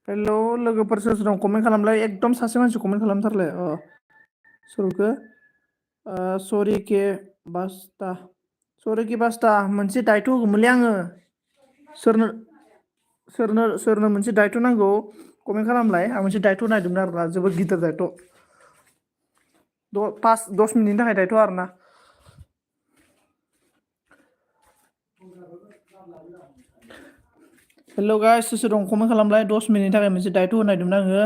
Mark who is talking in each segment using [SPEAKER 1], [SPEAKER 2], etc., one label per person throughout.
[SPEAKER 1] Hello लोगोफोर सोर सोर दं कमेन्ट खालामलाय एकदम सासे मानसि कमेन्ट खालामथारलाय सोरखो सरि के बास्ता सरि के बास्ता मोनसे दायथ' होगौमोनलै आङो सोरनो सोरनो मोनसे दायथ' नांगौ कमेन्ट खालामलाय आं मोनसे दायथ' नायदोंमोन आरोना जोबोद गिदिर दायथ' 10 मिनिटनि थाखाय दायथ' आरोना हेल' गाइस सोर सोर दं कमेन्ट खालामलाय 10 मिनिटनि थाखाय मोनसे दायथ' होनायदोंमोन आङो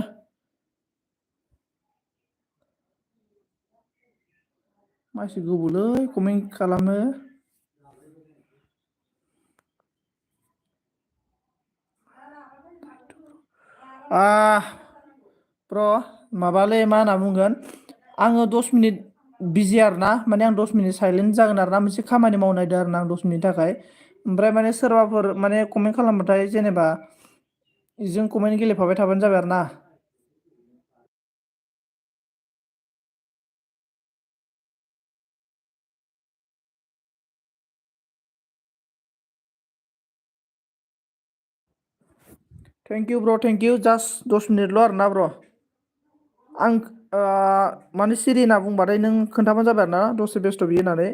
[SPEAKER 1] मानसि गोबावलै कमेन्ट खालामो ब्र' माबालै मा होनना बुंगोन आङो 10 मिनिट बिजि आरोना माने आं 10 मिनिट साइलेन्ट जागोन आरोना मोनसे खामानि मावनो नागिरदों आरोना आं 10 मिनिटनि थाखाय ओमफ्राय माने सोरबाफोर माने कमेन्ट खालामबाथाय जेनेबा जों कमेन्ट गेलेफाबाय थाबानो जाबाय आरो ना थेंक इउ ब्र' थेंक इउ जास्ट 10 मिनिटल' आरोना ब्र' आं माने सिरि होनना बुंबाथाय नों खोन्थाबानो जाबाय आरोना दसे बेस्थ' बियो होननानै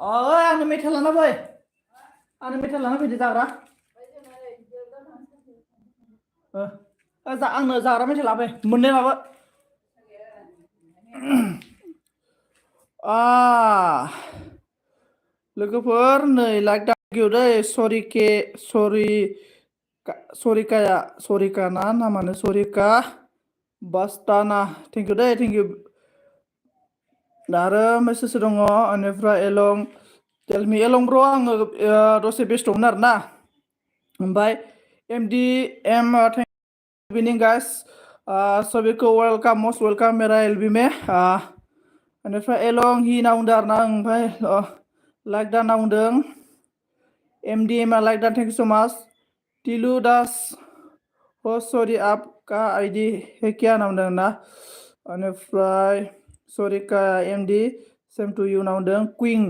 [SPEAKER 1] ओइ आंनो मेथाइ लाना फै आंनो मेथाइ लाना फैदो जाग्रा आंनो जाग्रा मेथाइ लाबो मोननै लाबो लोगोफोर नै लाइक दागिव दै सरिका ना नामानो सरिका बास्ताना थेंक इउ दै थेंक इउ आरो सोर सोर दङ बेनिफ्राय एलं टेलमि एलं ब्र आङो दसे बेस्थ'मोन आरोना ओमफ्राय एमडि एम इभिनिं गाइस सभी को वेलकाम मस्ट वेलकाम मेरा एलबी में बेनिफ्राय एलं हि नाउदों आरोना ओमफ्राय लाइक दा नाउदों एमडि एम लाइक दा थेंक इउ सो माच टिलु दास हो सॉरी आपका आईडी है क्या नाउदों ना बेनिफ्राय Sarika MD same to you नाउदों कुइं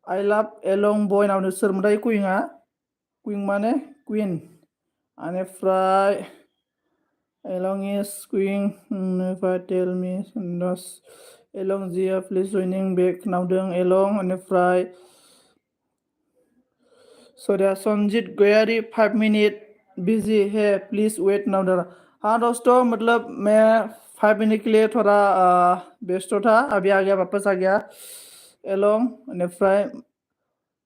[SPEAKER 1] आई लाभ एलं बय नाउदों सोरमोनथाय कुइंआ कुइं माने कुइन बेनिफ्राय एलं इज कुइं बेनिफ्राय टेल मी एलं जिया प्लिज जइनिं बेक नाउदों एलं बेनिफ्राय सरिया संजित गयारी 5 मिनट बिजी है प्लीज वेट नाउदों हाँ दोस्तों मतलब मैं 5 मिनट के लिए थोड़ा व्यस्त था अभी आ गया वापस आ गया एलं बेनिफ्राय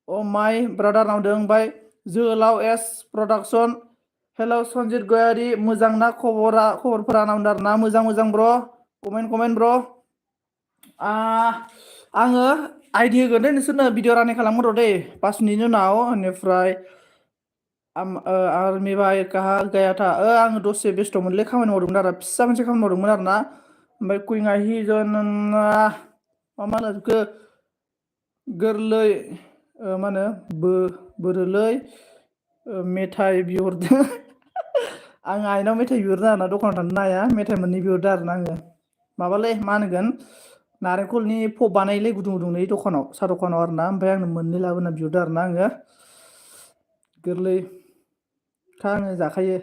[SPEAKER 1] ओ माय ब्रादार नाउदों ओमफ्राय जोहोलाव एस प्रडाक्शन हेलौ सन्जित गयारि मोजां ना खबरफोरा नाउदों आरोना मोजां ब्र कमेन्ट ब्र आङो आइडि होगोन दे नोंसोरनो भिडिअ रानिं खालामगोन र' दै 5 मिनिटनि उनाव बेनिफ्राय आर्मि भाई कहा गया था आङो दसे बेस्थ'मोनलै खामानि मावदोंमोन आरो फिसा मोनसे खामानि मावदोंमोन आरोना ओमफ्राय कुइंआ हिजन मा होनो बेखौ गोरलै मा होनो बोरोलै मेथाइ बिहरदों आं आइनाव मेथाइ बिहरदों आरोना दखानाव थांदों आइया मेथाइ मोननै बिहरदों आरोना आङो माबालै मा होनगोन नारेंखलनि पप बानायोलै गुदुं गुदुंलै दखानाव साहा दखानाव आरोना ओमफ्राय आंनो मोननै लाबोना बिहरदों आरोना आङो गोरलैखा आङो जाखायो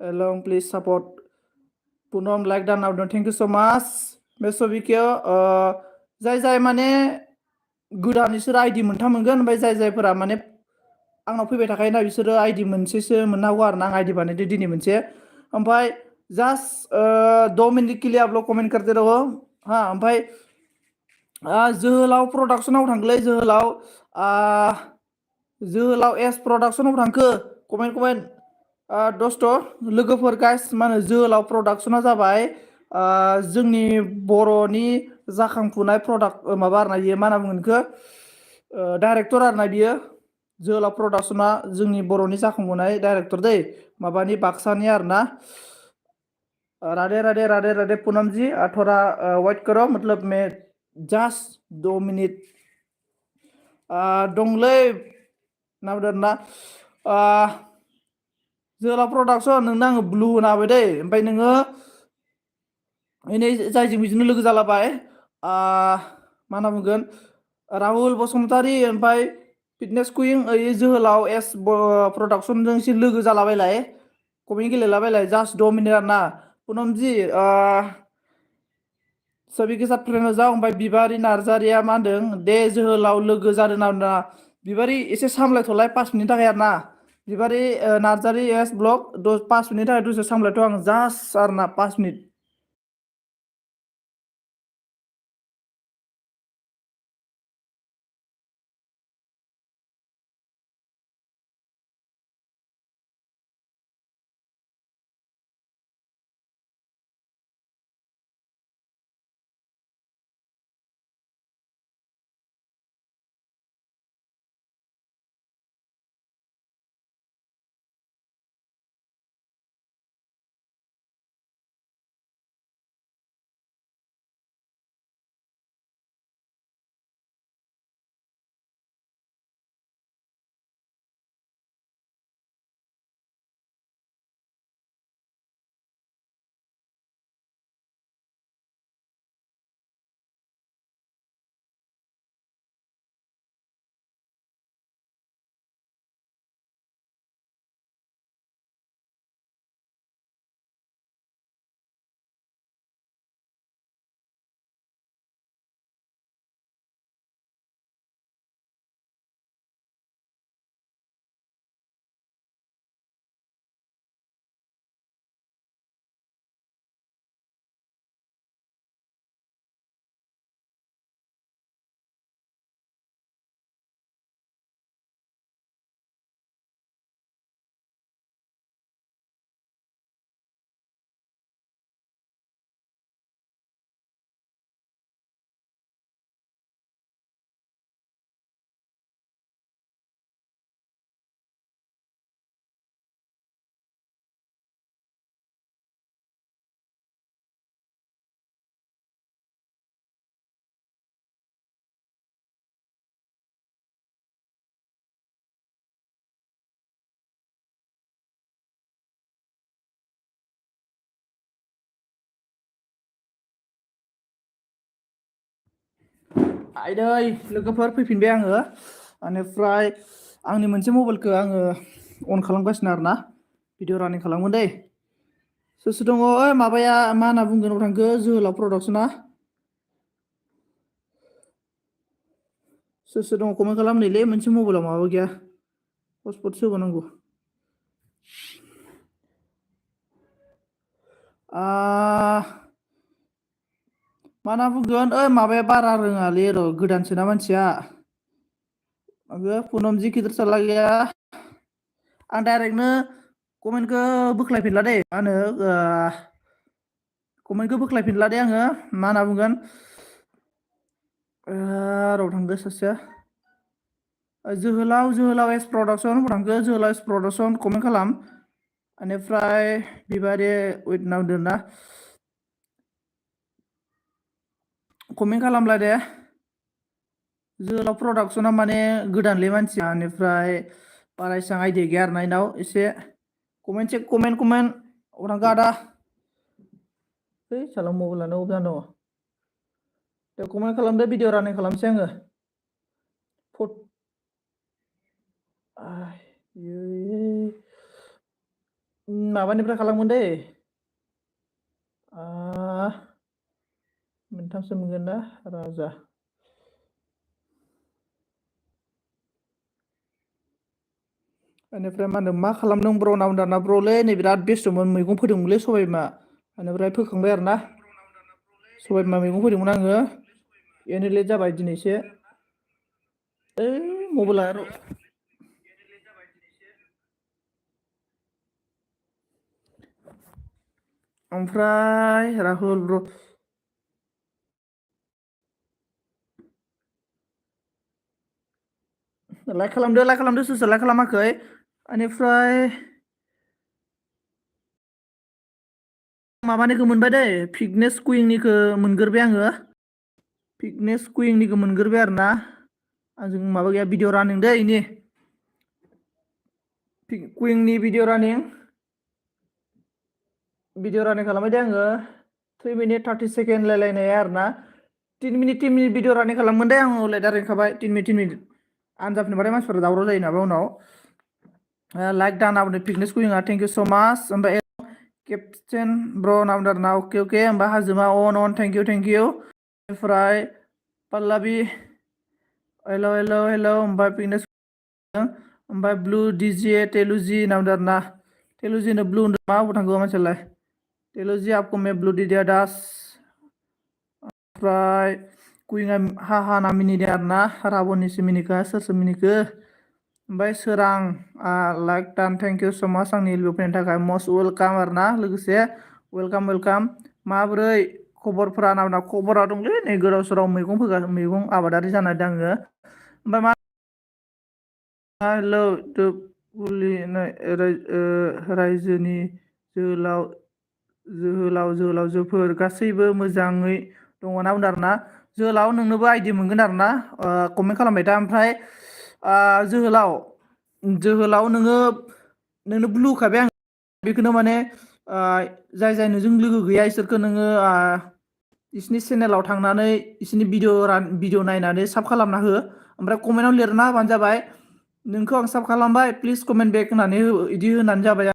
[SPEAKER 1] एलं प्लिज सापर्ट पुनम लाइक दा नाउदों थेंक इउ स' माच बे सबिखौ जाय माने गोदान बिसोर आइडि मोनथाम मोनगोन ओमफ्राय जायफोरा माने आंनाव फैबाय थाखायोना बिसोरो आइडि मोनसेसो मोननो हागौ आरो ना आं आइडि बानायदो दिनै मोनसे ओमफ्राय जास्ट 2 मिनट के लिए आप लोग कमेंट करते रहो हाँ ओमफ्राय जोहोलाव प्रडाक्सनाव थांगोलै जोहोलाव एस प्रडाक्सनाव थांखो कमेन्ट दस्त' लोगोफोर गाइस मा होनो जोहोलाव प्रडाक्सना जाबाय जोंनि बर'नि जाखांफुनाय प्रडाक्ट माबा आरोना बियो मा होनना बुंगोन बेखौ डाइरेक्टर आरोना बियो जोहोलाव प्रडाक्सना जोंनि बर'नि जाखांफुनाय डाइरेक्टर दै माबानि बाक्सानि आरोना राधे पूनम जी थोड़ा वेट करो मतलब मैं जस्ट 2 मिनट दंलै नामदों ना जोहोलाव प्रडाक्सन नोंनो आङो ब्लु होना होबाय दै ओमफ्राय नोङो जायजों बिदिनो लोगो जालाबाय मा होनना बुंगोन राहुल बसुमतारी ओमफ्राय फिटनेस कुइं जोहोलाव एस प्रडाक्सनजों एसे लोगो जालाबायलाय कमेन्ट गेलेलाबायलाय जास्ट 2 मिनिट आरोना पुनमजि सभी के साथ फ्रेंड हो जाओ ओमफ्राय बिबारि नार्जारिया मा होनदों दे जोहोलाव लोगो जादों ना बिबारि एसे सामलायथ'लाय 5 मिनिटनि थाखाय आरोना बिबारि नार्जारि एस ब्लग 5 मिनिटनि थाखाय दसे सामलायथ' आं जास्ट आरोना 5 मिनिट आइदै लोगोफोर फैफिनबाय आङो बेनिफ्राय आंनि मोनसे मबाइलखौ आङो अन खालामगासिनो आरोना भिडिअ रानिं खालामगोन दै सोर सोर दङ ओइ माबाया मा होनना बुंगोन नोंथांखौ जोहोलाव प्रडाक्सना सोर सोर दङ कमेन्ट खालामनोलै मोनसे मबाइलाव माबा गैया हटस्पट सोबावनांगौ मा होनना बुंगोन ओइ माबाया बारा रोङालै र' गोदानसोना मानसिया पुनमजि गिदिर साला गैया आं डाइरेक्टनो कमेन्टखौ बोख्लायफिनला दे मा होनो कमेन्टखौ बोख्लायफिनला दे आङो मा होनना बुंगोन र' थांदो सासेया जोहोलाव एस प्रडाक्सन थांखो जोहोलाव एस प्रडाक्सन कमेन्ट खालाम बेनिफ्राय बिबारि उइथ नाव दोनना कमेन्ट खालामला दे जोहोलाव प्रडाक्सना माने गोदानलै मानसिया बेनिफ्राय बारा एसां आइडिया गैया आरोना इनाव एसे कमेन्ट अरांगा आदा है साला मबाइलानो अफ जाना दङ दे कमेन्ट खालामदो भिडिअ रानिं खालामसै आङो माबानिफ्राय खालामगोन दै मोनथामसो मोनगोन ना राजा बेनिफ्राय मा होनो मा खालामदों ब्र होनना बुंदों आरोना ब्रलै नै बिराद बेस्थ'मोन मैगं फोदोंमोनलै सबायबिमा बेनिफ्राय फोखांबाय आरोना सबायबिमा मैगं फोदोंमोन आङो बेनो लेट जाबाय दिनै एसे ओइ मबाइला ओमफ्राय राहुल ब्र लाइक खालामदो सोर सोर लाइक खालामाखै बेनिफ्राय माबानिखौ मोनबाय दै फिटनेस कुइंनिखौ मोनग्रोबाय आङो फिटनेस कुइंनिखौ मोनग्रोबाय आरोना आंजों माबा गैया भिडिअ रानिं दै इनि कुइंनि भिडिअ रानिं खालामबाय दे आङो 3 मिनिट 30 सेकेन्ड रायलायनाय आरोना 3 मिनिट भिडिअ रानिं खालामगोन दे आं हले दा रेंखाबाय 3 मिनिट आनजाफिनबाथाय मानसिफोरा दावराव जायो नामा उनाव लाइक दान आबुनि फिटनेस कुइंआ थेंक इउ स' माच ओमफ्राय केप्टेन ब्र होनना बुंदों आरोना अके ओमफ्राय हाजोमा अन थेंक इउ ओमफ्राय पल्लाबि हेल' ओमफ्राय फिटनेस ओमफ्राय ब्लु डिजे टेलुजि होनना बुंदों आरोना टेलुजिनो ब्लु होनदों मा अबाव थांखो मानसियालाय टेलुजि आपको मे ब्लू डिडिया दास ओमफ्राय कुइंआ हा ना मिनिदों आरोना राबननिसो मिनिखो सोरसो मिनिखो ओमफ्राय सोरां लाइक दान थेंक इउ स' माच आंनि लोगो फैनायनि थाखाय मस्ट वेलकाम आरोना लोगोसे वेलकाम माबोरै खबरफोरा ना खबरा दंलै नै गोदाव सोराव मैगं आबादारि जानानै दं आङो ओमफ्राय मा हेलौ रायजोनि जोहोलावजोफोर गासैबो मोजाङै दङ ना बुंदों आरोना जोहोलाव नोंनोबो आइडि मोनगोन आरोना कमेन्ट खालामबाय दा ओमफ्राय जोहोलाव नोंनो ब्लु होखाबाय आं बेखौनो माने जाय नोंजों लोगो गैया इसोरखौ नोङो इसोरनि चेनेलाव थांनानै इसोरनि भिडिअ नायनानै साब खालामना हो ओमफ्राय कमेन्टआव लिरना होबानो जाबाय नोंखौ आं साब खालामबाय प्लिज कमेन्ट बेक होनानै बिदि होनानै जाबाय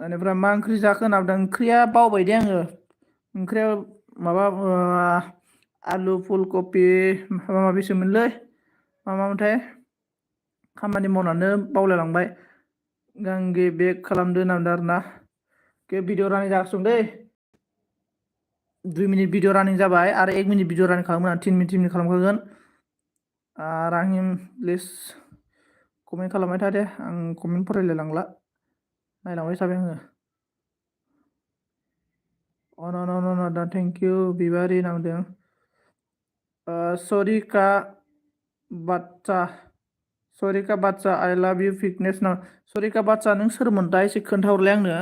[SPEAKER 1] बेनिफ्राय मा ओंख्रि जाखो होनना बुंदों ओंख्रिया बावबाय दे आङो ओंख्रिया माबा आलु फुल कबि माबा माबिसोमोनलै मामोनथाय खामानि मावनानै बावलायलांबाय गांगे बेक खालामदो होनना बुंदों आरोना भिडिअ रानिं जागासिनो दै 2 मिनिट भिडिअ रानिं जाबाय आरो 1 मिनिट भिडिअ रानिं खालामगोन आं 3 मिनिट खालामखागोन राहिम प्लिज कमेन्ट खालामबाय था दे आं कमेन्ट फरायलाय लांला नायलांबाय थाबाय आङो दा थेंक इउ बिबारि होनना बुंदों सरिका बाच्चा आइ लाभ इउ फिटनेस ना सरिका बाच्चा नों सोरमोन दा एसे खोन्थाहरलाय आंनो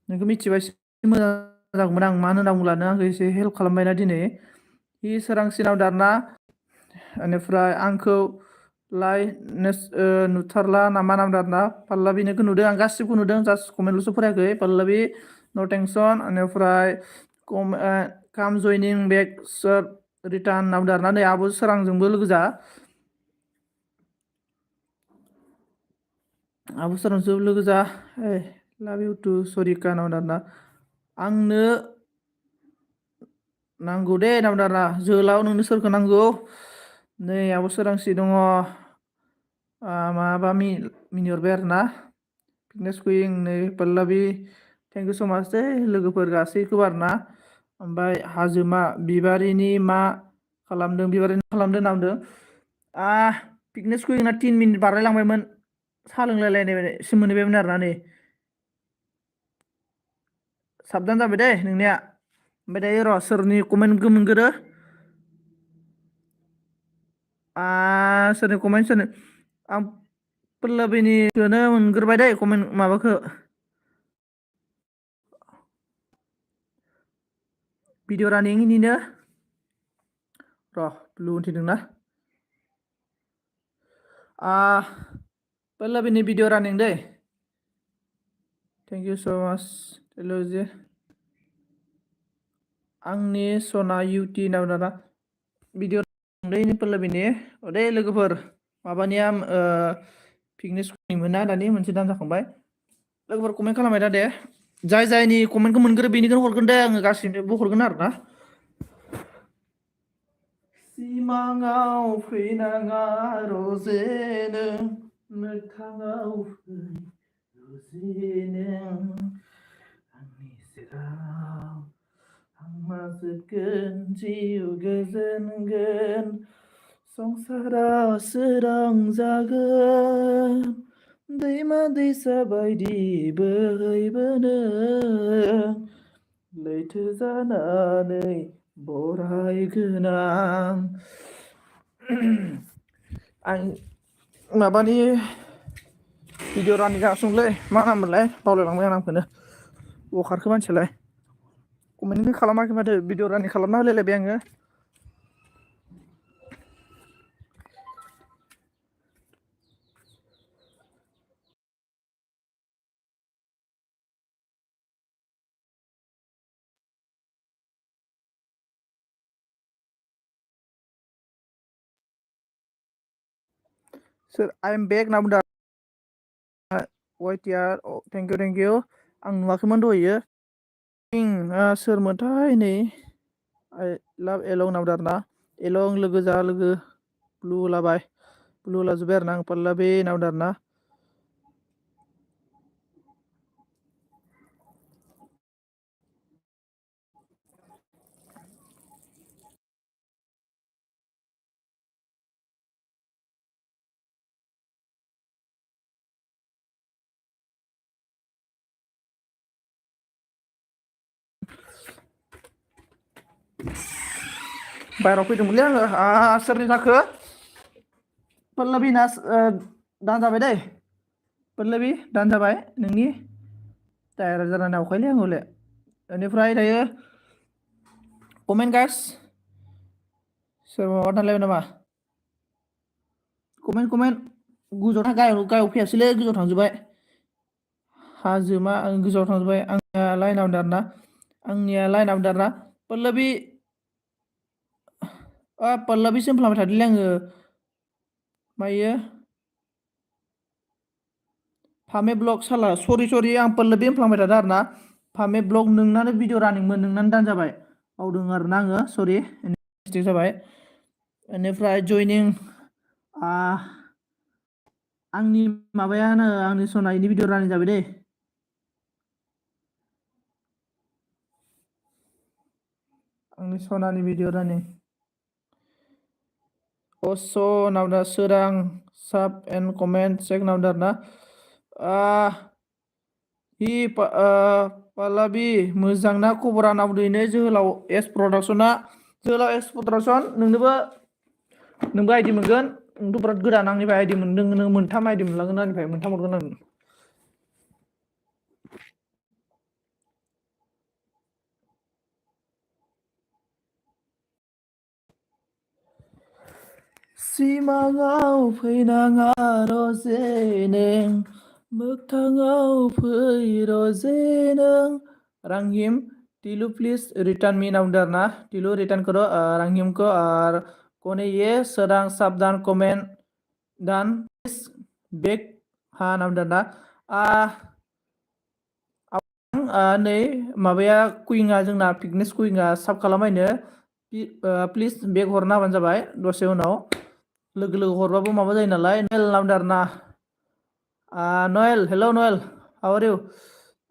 [SPEAKER 1] नोंखौ मिथिबा एसे मोजां जागौमोन आं मानो होनना बुङोब्ला नों आंखौ एसे हेल्प खालामबायना दिनै सोरांसिनाव दारना बेनिफ्राय आंखौ नुथारला नामा नाम दारना पल्लबिनिखौ नुदों आं गासिबो नुदों जास्ट कमेन्टल'सो फरायाखै पल्लबि न' टेंसन बेनिफ्राय काम जयनिं बेक सर रिटार्न नावदो आरोना नै आब' सोरांजोंबो लोगो जा आब' सोरांजोंबो लोगो जा लाभ इउ टु सरिका नावदो आरोना आंनो नांगौ दे नावदो आरोना जोहोलाव नोंनो सोरखौ नांगौ नै आब' सोरांसि दङ माबा मिनिहरबाय आरोना फिटनेस कुइं नै पल्लबि थेंक इउ स' माच दे लोगोफोर गासैखौबो आरोना ओमफ्राय हाजोमा बिबारिनि मा खालामदों बिबारिनि खालामदों नामदों फिटनेस कुइंना 3 मिनिट बारलायलांबायमोन साहा लोंलायलायनायसिम मोनहैबायमोन आरोना नै साबधान जाबाय दे नोंनिया ओमफ्राय दायो र' सोरनि कमेन्ट मोनगोरो सोरनि कमेन्ट सोरनि आं पल्लबिनिखौनो मोनग्रोबाय दै कमेन्ट माबाखौ भिडिअ रानिंनिनो र' ब्लु उन्थिदोंना पल्लबिनि भिडिअ रानिं दै थेंक इउ स' माच टेल'जि आंनि सना इउटि नावदाना भिडिअ रानिं पल्लबिनि दे लोगोफोर माबानिया पिकनिक मोना दानि मोनसे दान जाखांबाय लोगोफोर कमेन्ट खालामबाय दा दे जाय जायनि कमेन्टखौ मोनग्रो बेनिखौनो हरगोन दे आङो गासिनोबो हरगोन आरोना सिमाङाव फैनाङा रजेनो मोगथाङाव फै रजेनो आंनि सेराव आं माजोबगोन जिउ गोजोनगोन संसारा सोरां जागोन दैमा दैसा बायदि बोहैबोनो लैथो जानानै बरायगोन आं माबानि भिडिअ रानिं जागासिनोलै मा नाममोनलाय बावलायलांबाय आं नामखौनो बबाव खारखो मानसियालाय कमेन्टबो खालामाखै माथो भिडिअ रानिं खालामना होलायलायबाय आङो सोर आइ एम बेक होनना बुंदों वाइटिआर थेंक इउ आं नुवाखैमोन दहैयो सोरमोनथाय नै आइ लाभ एलं होनना बुंदों आरोना एलं लोगो जा लोगो ब्लु लाबाय ब्लु लाजोब्बाय आरोना आं पल्लबि होनना बुंदों आरोना बाहेरायाव फैदोंमोनलै आङो सोरनि जाखो पल्लबिना दानजाबाय दै पल्लबि दानजाबाय नोंनि टायार जानानै आवखायलै आं हले बेनिफ्राय दायो कमेन्ट गाइस सोर माबा दानलायबाय नामा कमेन्ट गोजौआव गाहायाव फैयासैलै गोजौआव थांजोब्बाय हाजोमा गोजौआव थांजोब्बाय आंनिया लाइनाव दारना पल्लबि पल्लबिसो होनफ्लांबाय थादोंलै आङो मायो फामे ब्लग साला सरि आं पल्लबि होनफ्लांबाय थादों आरोना फामे ब्लग नोंनानो भिडिअ रानिंमोन नोंनानो दानजाबाय बावदों आरोना आङो सरि मिस्टेक जाबाय बेनिफ्राय जयनिं आंनि माबायानो आंनि सनायनि भिडिअ रानिं जाबाय दै आंनि सनानि भिडिअ रानिं अस नावदा सोरां साब एन्ड कमेन्ट चेक नावदा आरोना पल्लबि मोजां ना खबरा नावदैनो जोहोलाव एस प्रडाक्सन नोंबो आइडि मोनगोन नोंथ' बिराद गोदान आंनिफ्राय आइडि मोनदों नों 3 आइडि मोनलांगोन आंनिफ्राय 3 हरगोन आं सिमाङाव फैनाङा रजेनो मोगथाङाव फै रजेनो रांहिम टिलू प्लीज रिटर्न मी नाम डर ना टिलू रिटर्न करो रंगीम को और कोने ये sedang साबधान कमेंट dan please back हा नाम डर ना नै माबाया कुइंआ जोंना फिटनेस कुइंआ साब खालामबायनो प्लिज बेग हरना होबानो जाबाय दसे उनाव लोगो लोगो हरबाबो माबा जायो नालाय नयेल नाम डर ना नयेल हेल' नयेल हाउ आर इउ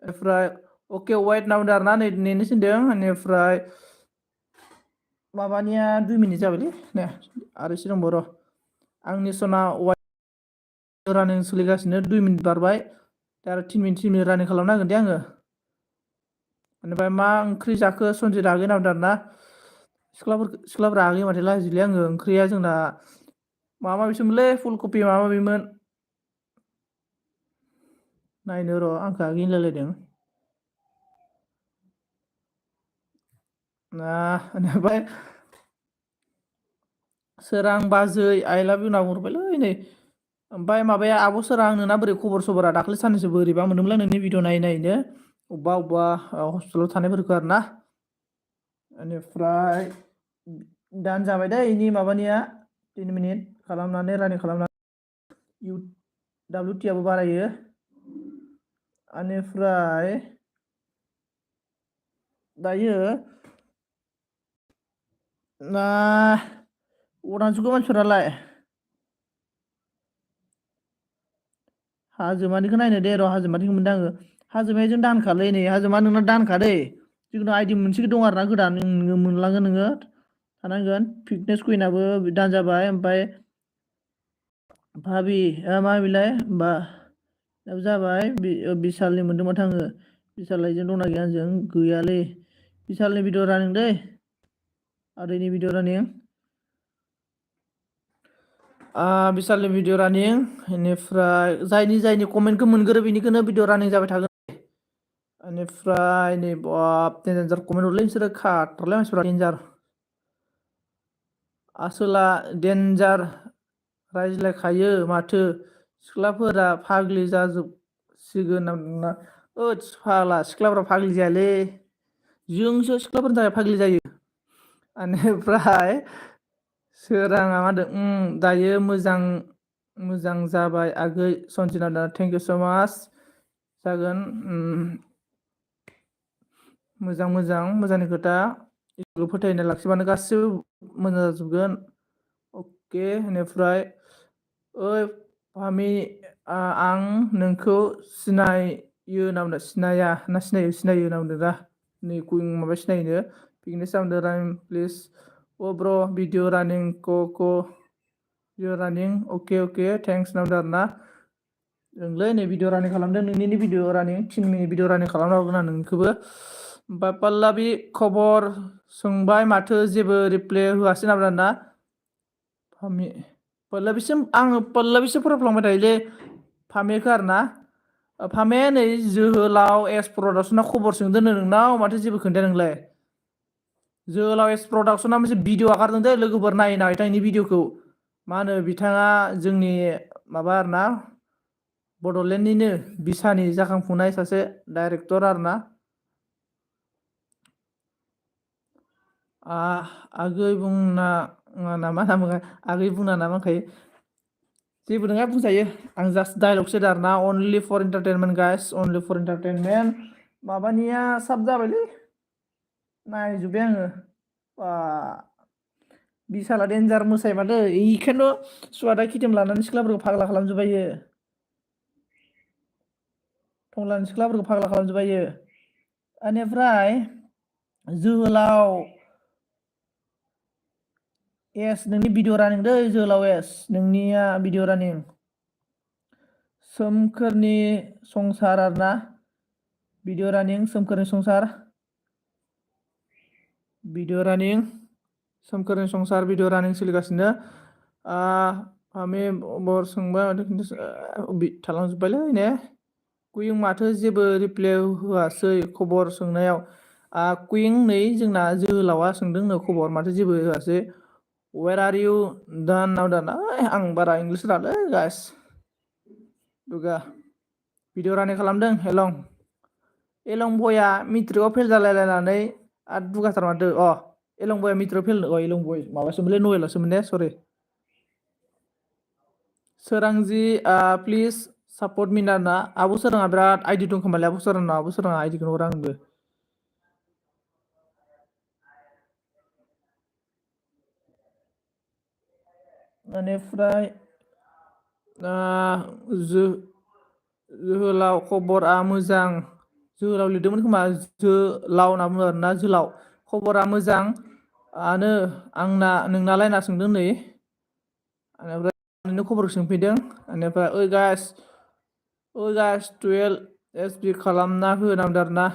[SPEAKER 1] ओमफ्राय अके वाइट नाम डर ना नै नेनो थिनदों बेनिफ्राय माबानिया 2 मिनिट जाबायलै ने आरो एसे दंबावो र' आंनि सना वाइट रानिं सोलिगासिनो 2 मिनिट बारबाय दा आरो 3 मिनिट रानिं खालामनांगोन दे आङो बेनिफ्राय मा ओंख्रि जाखो सनजित आगै नाम डर ना सिख्लाफोरा आगै माथो लाजिलै आङो ओंख्रिया जोंना माबा माबिसोमोनलै फुलकबि माबा माबिमोन नायनो र' आंखौ आगै होनलायलायदों बेनिफ्राय सोरां बाजै आइ लाभ इउ होनना हरबायलै नै ओमफ्राय माबाया आब' सोरां नोंना बोरै खबर सबरा दाख्लै साननैसो बोरैबा मोनदोंमोनलां नोंनि भिडिअ नायै नायैनो अबेबा हस्पिटालाव थानायफोरखौ आरो ना बेनिफ्राय दान जाबाय दै इनि माबानिया 3 मिनिट खालामनानै रानिं खालामनानै WT आबो बारायो बेनिफ्राय दायो अदांसुखौ मानसिफोरालाय हाजोमानिखौ नायनो दे र' हाजोमानिखौ मोनदों आङो हाजोमाया जों दानखालै नै हाजोमा नोंना दानखा दै जिखुनु आइडि मोनसे दं आरो ना गोदान नोङो मोनलांगोन नोङो थानांगोन फिटनेस कुइनाबो दान जाबाय ओमफ्राय भाबि मा बिलाय बा जाबाय बिशालनि मोनदों माथो आङो बिशालजों दंना गैया आंजों गैयालै बिशालनि भिडिअ रानिं दै आदैनि भिडिअ रानिं बिशालनि भिडिअ रानिं बेनिफ्राय जायनि कमेन्टखौ मोनगोरो बेनिखौनो भिडिअ रानिं जाबाय थागोन बेनिफ्राय नै बाब डेन्जार कमेन्ट हरलै नोंसोरो खाथारलै मानसिफ्रा डेन्जार आसोला डेन्जार रायज्लायखायो माथो सिख्लाफोरा फाग्लि जाजोबसिगोन ना ओद फाग्ला सिख्लाफोरा फाग्लि जायालै जोंसो सिख्लाफोरनि थाखाय फाग्लि जायो बेनिफ्राय सोराङा मा होनदों दायो मोजां जाबाय आगै सनजित थेंक इउ स' माच जागोन मोजांनि खोथा इसोरखौ फोथायनाय लाखिबानो गासिबो मोजां जाजोबगोन अके बेनिफ्राय ओइ फामि आं नोंखौ सिनायो ना बुंदों सिनाया ना सिनायो ना बुंदों दा नै माबा सिनायनो फिटनेस जामदों रानिं प्लिज ब्र' भिडिअ रानिं भिडिअ रानिं अके थेंक्स ना बुंदों आरो ना जोंलै नै भिडिअ रानिं खालामदों नोंनि भिडिअ रानिं 3 मिनिट भिडिअ रानिं खालामना हरगोन आं नोंखौबो ओमफ्राय पल्लबि खबर सोंबाय माथो जेबो रिप्लाय होआसै ना बुंदों ना फामि पल्लबिसो फरायफ्लांबाय थायोलै फामिखौ आरो ना फामिया नै जोहोलाव एस प्रडाक्सना खबर सोंदोंनो नोंनाव माथो जेबो खोन्थाया नोंलाय जोहोलाव एस प्रडाक्सना मोनसे भिडिअ आगारदों दै लोगोफोर नायनो बिथांनि भिडिअखौ मा होनो बिथाङा जोंनि माबा आरो ना बड'लेण्डनिनो बिसानि जाखांफुनाय सासे डाइरेक्टर आरो ना आगै बुंना नामा आगै बुंना नामा होनखायो जेबो नङा बुंजायो आं जास्ट डाइलगसो आरो ना only four entertainment guys only four entertainment माबानिया साब जाबायलै नायजोब्बाय आङो बिसाला डेन्जार मोसायो माथो बेखायनोथ' सुवादा किटिम लानानै सिख्लाफोरखौ फाग्ला खालामजोब्बाय इयो टंलानि सिख्लाफोरखौ फाग्ला खालामजोब्बाय इयो बेनिफ्राय जोहोलाव एस नोंनि भिडिअ रानिं दै जोहोलाव एस नोंनिया भिडिअ रानिं सोमखोरनि संसार आरो ना भिडिअ रानिं सोमखोरनि संसार भिडिअ रानिं सोमखोरनि संसार भिडिअ रानिं सोलिगासिनो फामि बर सोंबाय माथो थालांजोब्बायलै ने कुइं माथो जेबो रिप्लाय होआसै खबर सोंनायाव कुइं नै जोंना जोहोलावा सोंदोंनो खबर माथो जेबो होआसै वेर आर इउ दान नाव दान आं बारा इंलिस रोङालै गाइस दुगा भिडिअ रानिं खालामदों हेलं एलं बया मेट्रिकआव फेल जालायलायनानै आरो दुगाथार माथो एलं बया मेट्रिकआव फेल एलं बय माबासोमोनलै नयेलासोमोन ने सरि सोरांजि प्लिज सापर्ट मिना ना आब' सोराङा बिराद आइडि दं खोमालै आब' सोराङा आइडिखौनो हरा आंबो बेनिफ्राय जोहोलाव खबरा मोजां जोहोलाव लिरदोंमोन खोमा जोलाव होनना बुङो आरोना जोलाव खबरा मोजां आनो आंना नोंनालाय होनना सोंदों नै बेनिफ्राय नोंनो खबरखौ सोंफैदों बेनिफ्राय ओइ गाइस 12 एस बि खालामना होनांदों आरोना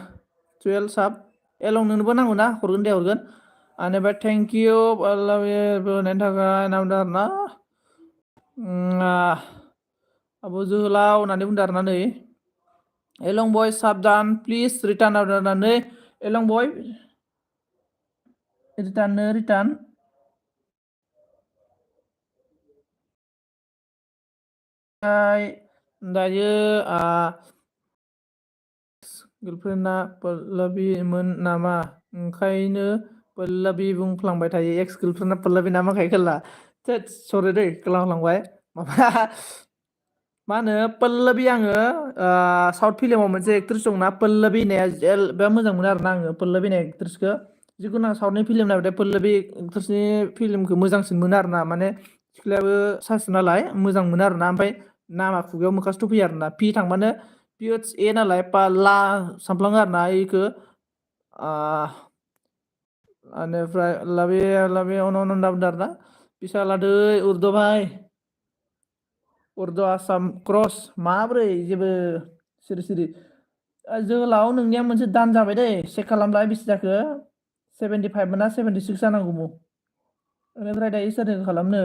[SPEAKER 1] 12 साब एलं नोंनोबो नांगौ ना हरगोन दे हरगोन बेनिफ्राय थेंक इउ होनायनि थाखाय नांदों आरोना आब' जोहोलाव होननानै बुंदों आरोना नै एलं बय साबधान प्लिज रिटार्न होननानै एलं बय रिटार्न दायो गार्लफ्रेन्डआ पल्लबिमोन नामा ओंखायनो पल्लबि बुंफ्लांबाय थायो एक्स गार्लफ्रेन्डआ पल्लबि नामाखाय खोला सरि दै गोलांफ्लांबाय माबा मा होनो पल्लबि आङो साउथ फिल्माव मोनसे एक्ट्रिस दंना पल्लबि होननाया बिराद मोजां मोनो आरोना आङो पल्लबि होननाय एक्ट्रिसखौ जिखुनु आं साउथनि फिल्म नायबाथाय पल्लबि एक्ट्रिसनि फिल्मखौ मोजांसिन मोनो आरोना माने सिख्लायाबो साइस नालाय मोजां मोनो आरोना ओमफ्राय नामा खुगायाव मोखासथ' फैयो आरोना पि थांबानो पिओइस ए नालाय ला सानफ्लाङो आरोना इखौ बेनिफ्राय लाबे अन होनना बुंदों आरोना बिसालादै उरद भाइ उर्दु आसाम क्रस माब्रै जेबो सिरि जोहोलाव नोंनिया मोनसे दान जाबाय दै चेक खालामलाय बेसे जाखो 75 मोना 76 जानांगौमोन बेनिफ्राय दायो सोरजों खालामनो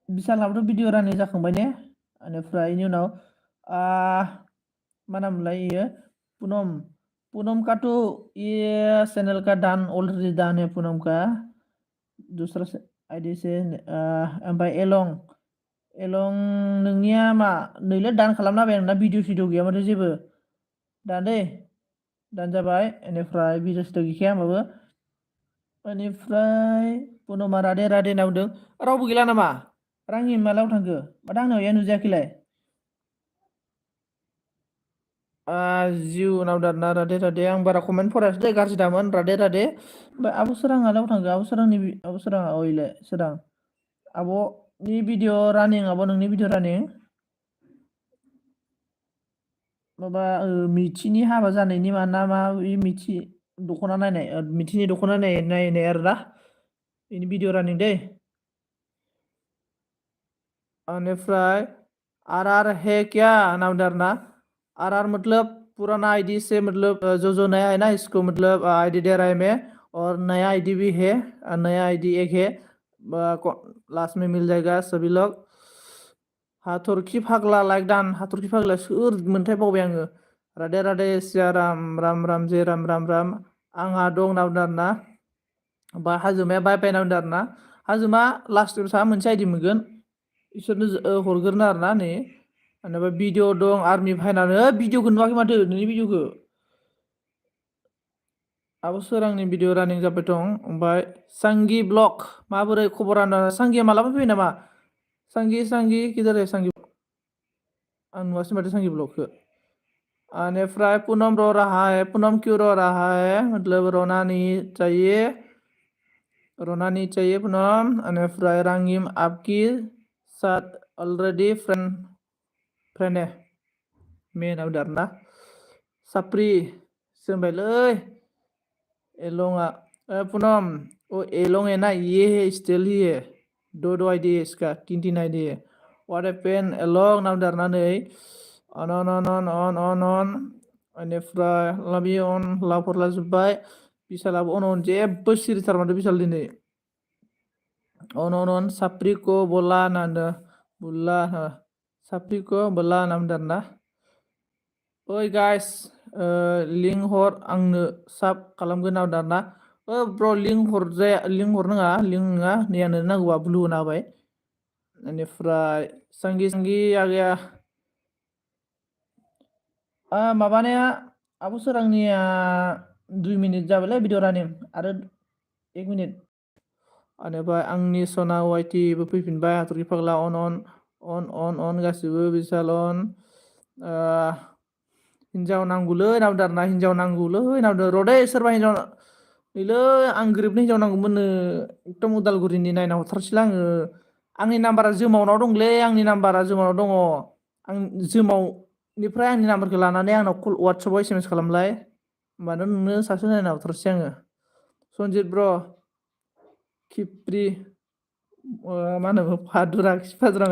[SPEAKER 1] बिसालाबोथ' भिडिअ रानिं जाखांबाय ने बेनिफ्राय बेनि उनाव मा नामलाय इयो पूनम का तो ये चैनल का दान ऑलरेडी दान है पूनम का दूसरा आइडि से ओमफ्राय एलं नोंनिया मा नैलै दान खालामना होबाय आंना भिडिअ सिडिअ गैया माथो जेबो दान दै दान जाबाय बेनिफ्राय भिडिअ सिडिअ गैखाया होमबाबो बेनिफ्राय पुनमा राधे राधे होनना बुंदों रावबो गैला नामा रांनि मालायाव थांखो माथो आंनाव गैया नुजायाखैलाय जिउ नाव दाना राधे राधे आं बारा कमेन्ट फरायासै दे गाज्रि दामोन राधे राधे ओमफ्राय आब' सोराङालाव थांखो आब' सोराङा अइले सोरां आब'नि भिडिअ रानिं आब' नोंनि भिडिअ रानिं माबा मिथिनि हाबा जानायनि मा ना मा मिथि दख'ना नायनाय मिथिनि दख'ना नायनाय आरोना बेनि भिडिअ रानिं दै बेनिफ्राय आर है क्या नाम आरोना आर मतलब पुराना आईडी से मतलब जो नया है ना इसको मतलब आईडी दे रहा है मैं और नया आईडी भी है नया आईडी एक है लास्ट में मिल जाएगा सभी लोग हाथरखि फाग्ला लाइक दान हाथरखि फाग्ला सोर मोनथाय बावबाय आङो राधे राधे सिया राम राम राम जे राम राम राम आंहा दं होनना बुंदों आरोना बा हाजोमाया बाय बाय होनना बुंदों आरोना हाजोमा लास्ट सा मोनसे आइडि मोनगोन इसोरनो हरग्रोनो आरोना नै बेनिफ्राय भिडिअ दं आर्मि फायनानै भिडिअखौ नुवाखै माथो नोंनि भिडिअखौ आब' सोरांनि भिडिअ रानिं जाबाय दं ओमफ्राय सांगि ब्लग माबोरै खबरा सांगिया मालाबा फैयो नामा सांगि किधर है सांगि आं नुवासै माथो सांगि ब्लगखौ बेनिफ्राय पूनम रो रहा है पूनम क्यों रो रहा है मतलब रोना नहीं चाहिए पूनम बेनिफ्राय रांगिम आपकी साथ ऑलरेडी फ्रेंड है मेन आव आरोना साप्रि सोंबायलै एलंआ पूनम ओ एलोंग है ना ये है स्टिल ही है दो आईडी है इसका तीन आईडी है व्हाट हैपेन एलंग नाम दारना नै अन बेनिफ्राय लाबि अन लाभ हरलाजोब्बाय बिसालाबो अन जेबो सिरिथार माथो बिसाल दिनै अन साप्रिको बोला होनना होनदों बुल्ला साप्रिको बोला होनना बुंदों आरोना ओइ गाइस लिंक हर आंनो साब खालामगोन होनना बुंदों आरोना ब्र लिंक हरनाङा लिंक नङा नै आंनो नांगौबा ब्लु होना होबाय बेनिफ्राय सांगि आ गया माबानाया आब' सोरांनिया 2 मिनिट जाबायलै भिडिअ रानिं आरो 1 मिनिट बेनिफ्राय आंनि सना वाइटिबो फैफिनबाय हाथरखि फाग्ला अन गासिबो बिशाल अन हिनजाव नांगौलै नावदो आरोना हिनजाव नांगौलै नावदो र'दै सोरबा हिनजाव नैलै आं गोरिबनि हिनजाव नांगौमोननो एकदम उदालगुरिनि नायना हरथारसैलै आङो आंनि नाम्बारा जोमावनाव दंलै आंनि नाम्बारा जोमावनाव दङ आं जोमावनिफ्राय आंनि नाम्बारखौ लानानै आंनाव कल वाट्सएपाव SMS खालामलाय होमबानो नोंनो सासे नायना हरथारसै आङो सनजित ब्र खिप्रि मा होनो फादुरा खिफादुरा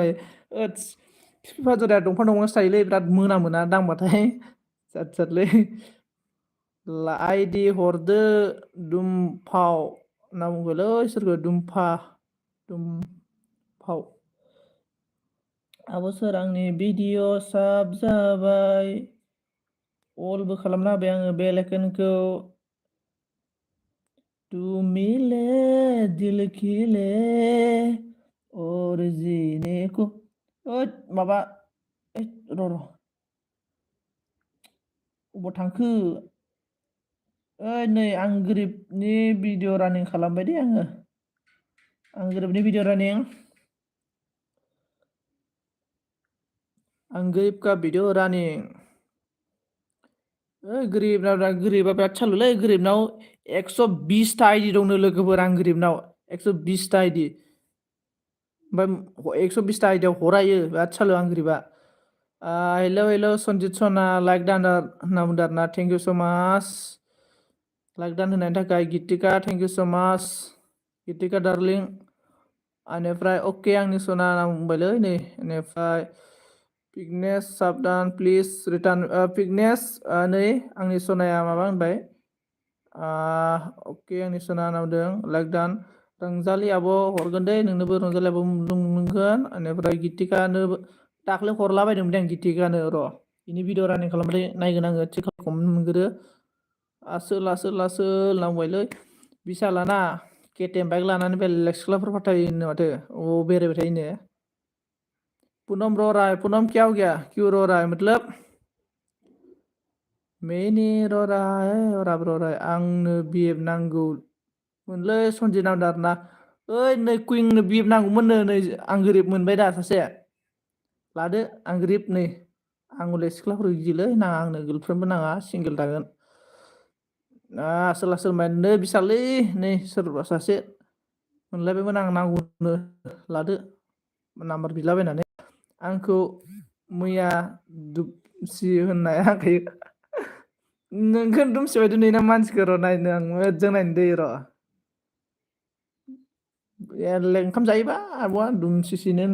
[SPEAKER 1] खिफादुराया दंफां दंफांसो थायोलै बिराद मोनामोना दांबाथाय जाद जादलै आइदि हरदो दुमफाव होनना बुंबायलै सोरखौ दुमफाव आब' सोर आंनि भिडिअ साब जाबाय अलबो खालामना होबाय आङो बेल आइकनखौ तू मिले दिल खिले और जीने को माबा र' अबाव थांखो नै आं गोरिबनि भिडिअ रानिं खालामबाय दे आङो आं गोरिबनि भिडिअ रानिं आं गोरिब का भिडिअ रानिं गोरिबा बिराद सालुलै गोरिबनाव 120टा आइडि दंनो लोगोफोर आं गोरिबनाव 120टा आइडि ओमफ्राय 120टा आइडियाव हरायो बिराद सालु आं गोरिबा हेल' सनजित सना लाइक दान होनना बुंदों आरोना थेंक इउ स' माच लाइक दान होनायनि थाखाय गितिका थेंक इउ स' माच गितिका डार्लिं बेनिफ्राय अके आंनि सना होनना बुंबायलै नै बेनिफ्राय पिगनेस साबधान प्लिज रिटार्न पिगनेस नै आंनि सनाया माबा होनबाय अके आंनि सना होनना बुंदों लाइक दान रंजालि आब' हरगोन दे नोंनोबो रंजालि आब' मोनगोन बेनिफ्राय गितिकानो दाख्लै हरलाबायदोंमोन आं गितिकानो र' बिनि भिडिअ रानिं खालामबाथाय नायगोन आङो थिग खालामनो मोनग्रो आसोल होनना बुंबायलै बिशालाना केटिएम बाइक लानानै बेलेग सिख्लाफोर फाथायोनो माथो बेरायबाय थायोनो पूनम रो रहा है पूनम क्या हो गया क्यों रो रहा है मतलब मैंने रो रहा है और अब रो रहा है आंनो बिएफ नांगौमोनलै सनजित नांदों आरोना ओइ नै कुइंनो बिएफ नांगौमोननो नै आं गोरिब मोनबाय दा सासे लादो आं गोरिब नै आं हले सिख्लाफोर गियोलै नाङा आंनो गार्लफ्रेन्डबो नाङा सिंगोल थागोन आसोल होनबाय बिशाललै नै सोरबा सासे मोनलायबायमोन आं नांगौनो लादो नाम्बार बिलाबायनानै आंखौ मैया दुमसि होननाया आंखौ नोंखौ दुमसि बायदि नुयोना मानसिखौ र' नायनो आं मोजां नायनो दै र' ओंखाम जायोबा आब'आ दुमसिनो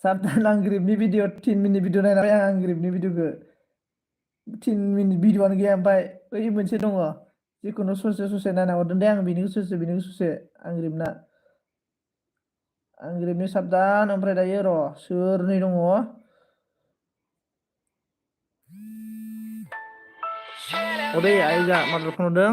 [SPEAKER 1] साबधान आं गोरिबनि भिडिअ 3 मिनिट भिडिअ नायनानै आं गोरिबनि भिडिअखौ 3 मिनिट भिडिअआनो गैया ओमफ्राय ओइ मोनसे दङ जिखुनु ससे नायना हरदों दे आं बेनिखौ ससे आं गोरिबनि साबधान ओमफ्राय दायो र' सोरनै दङ अदै आइजा माद्रास फन हरदों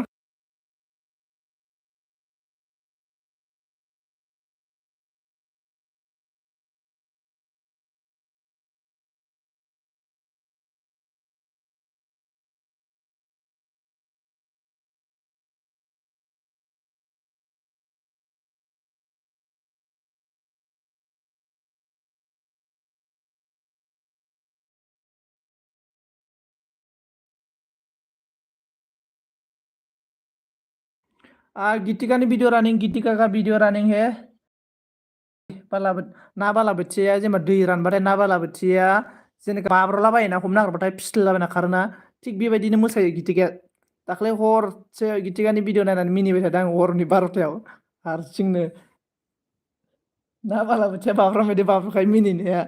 [SPEAKER 1] गीतिका का वीडियो रनिंग है ना बालाबोथिया जेनेबा दै रानबाथाय ना बालाबोथिया जेनेबा बाब्रलाबायोना हमनो नागिरबाथाय फिस्लाबायना खारोना थिग बेबायदिनो मोसायो गितिकाया दाख्लै हरसे गितिकानि भिडिअ नायनानै मिनिबाय थादों आं हरनि 12थायाव हारसिंनो ना बालाबोथिया बाब्राम बायदि बाब्राखायो मिनिनाया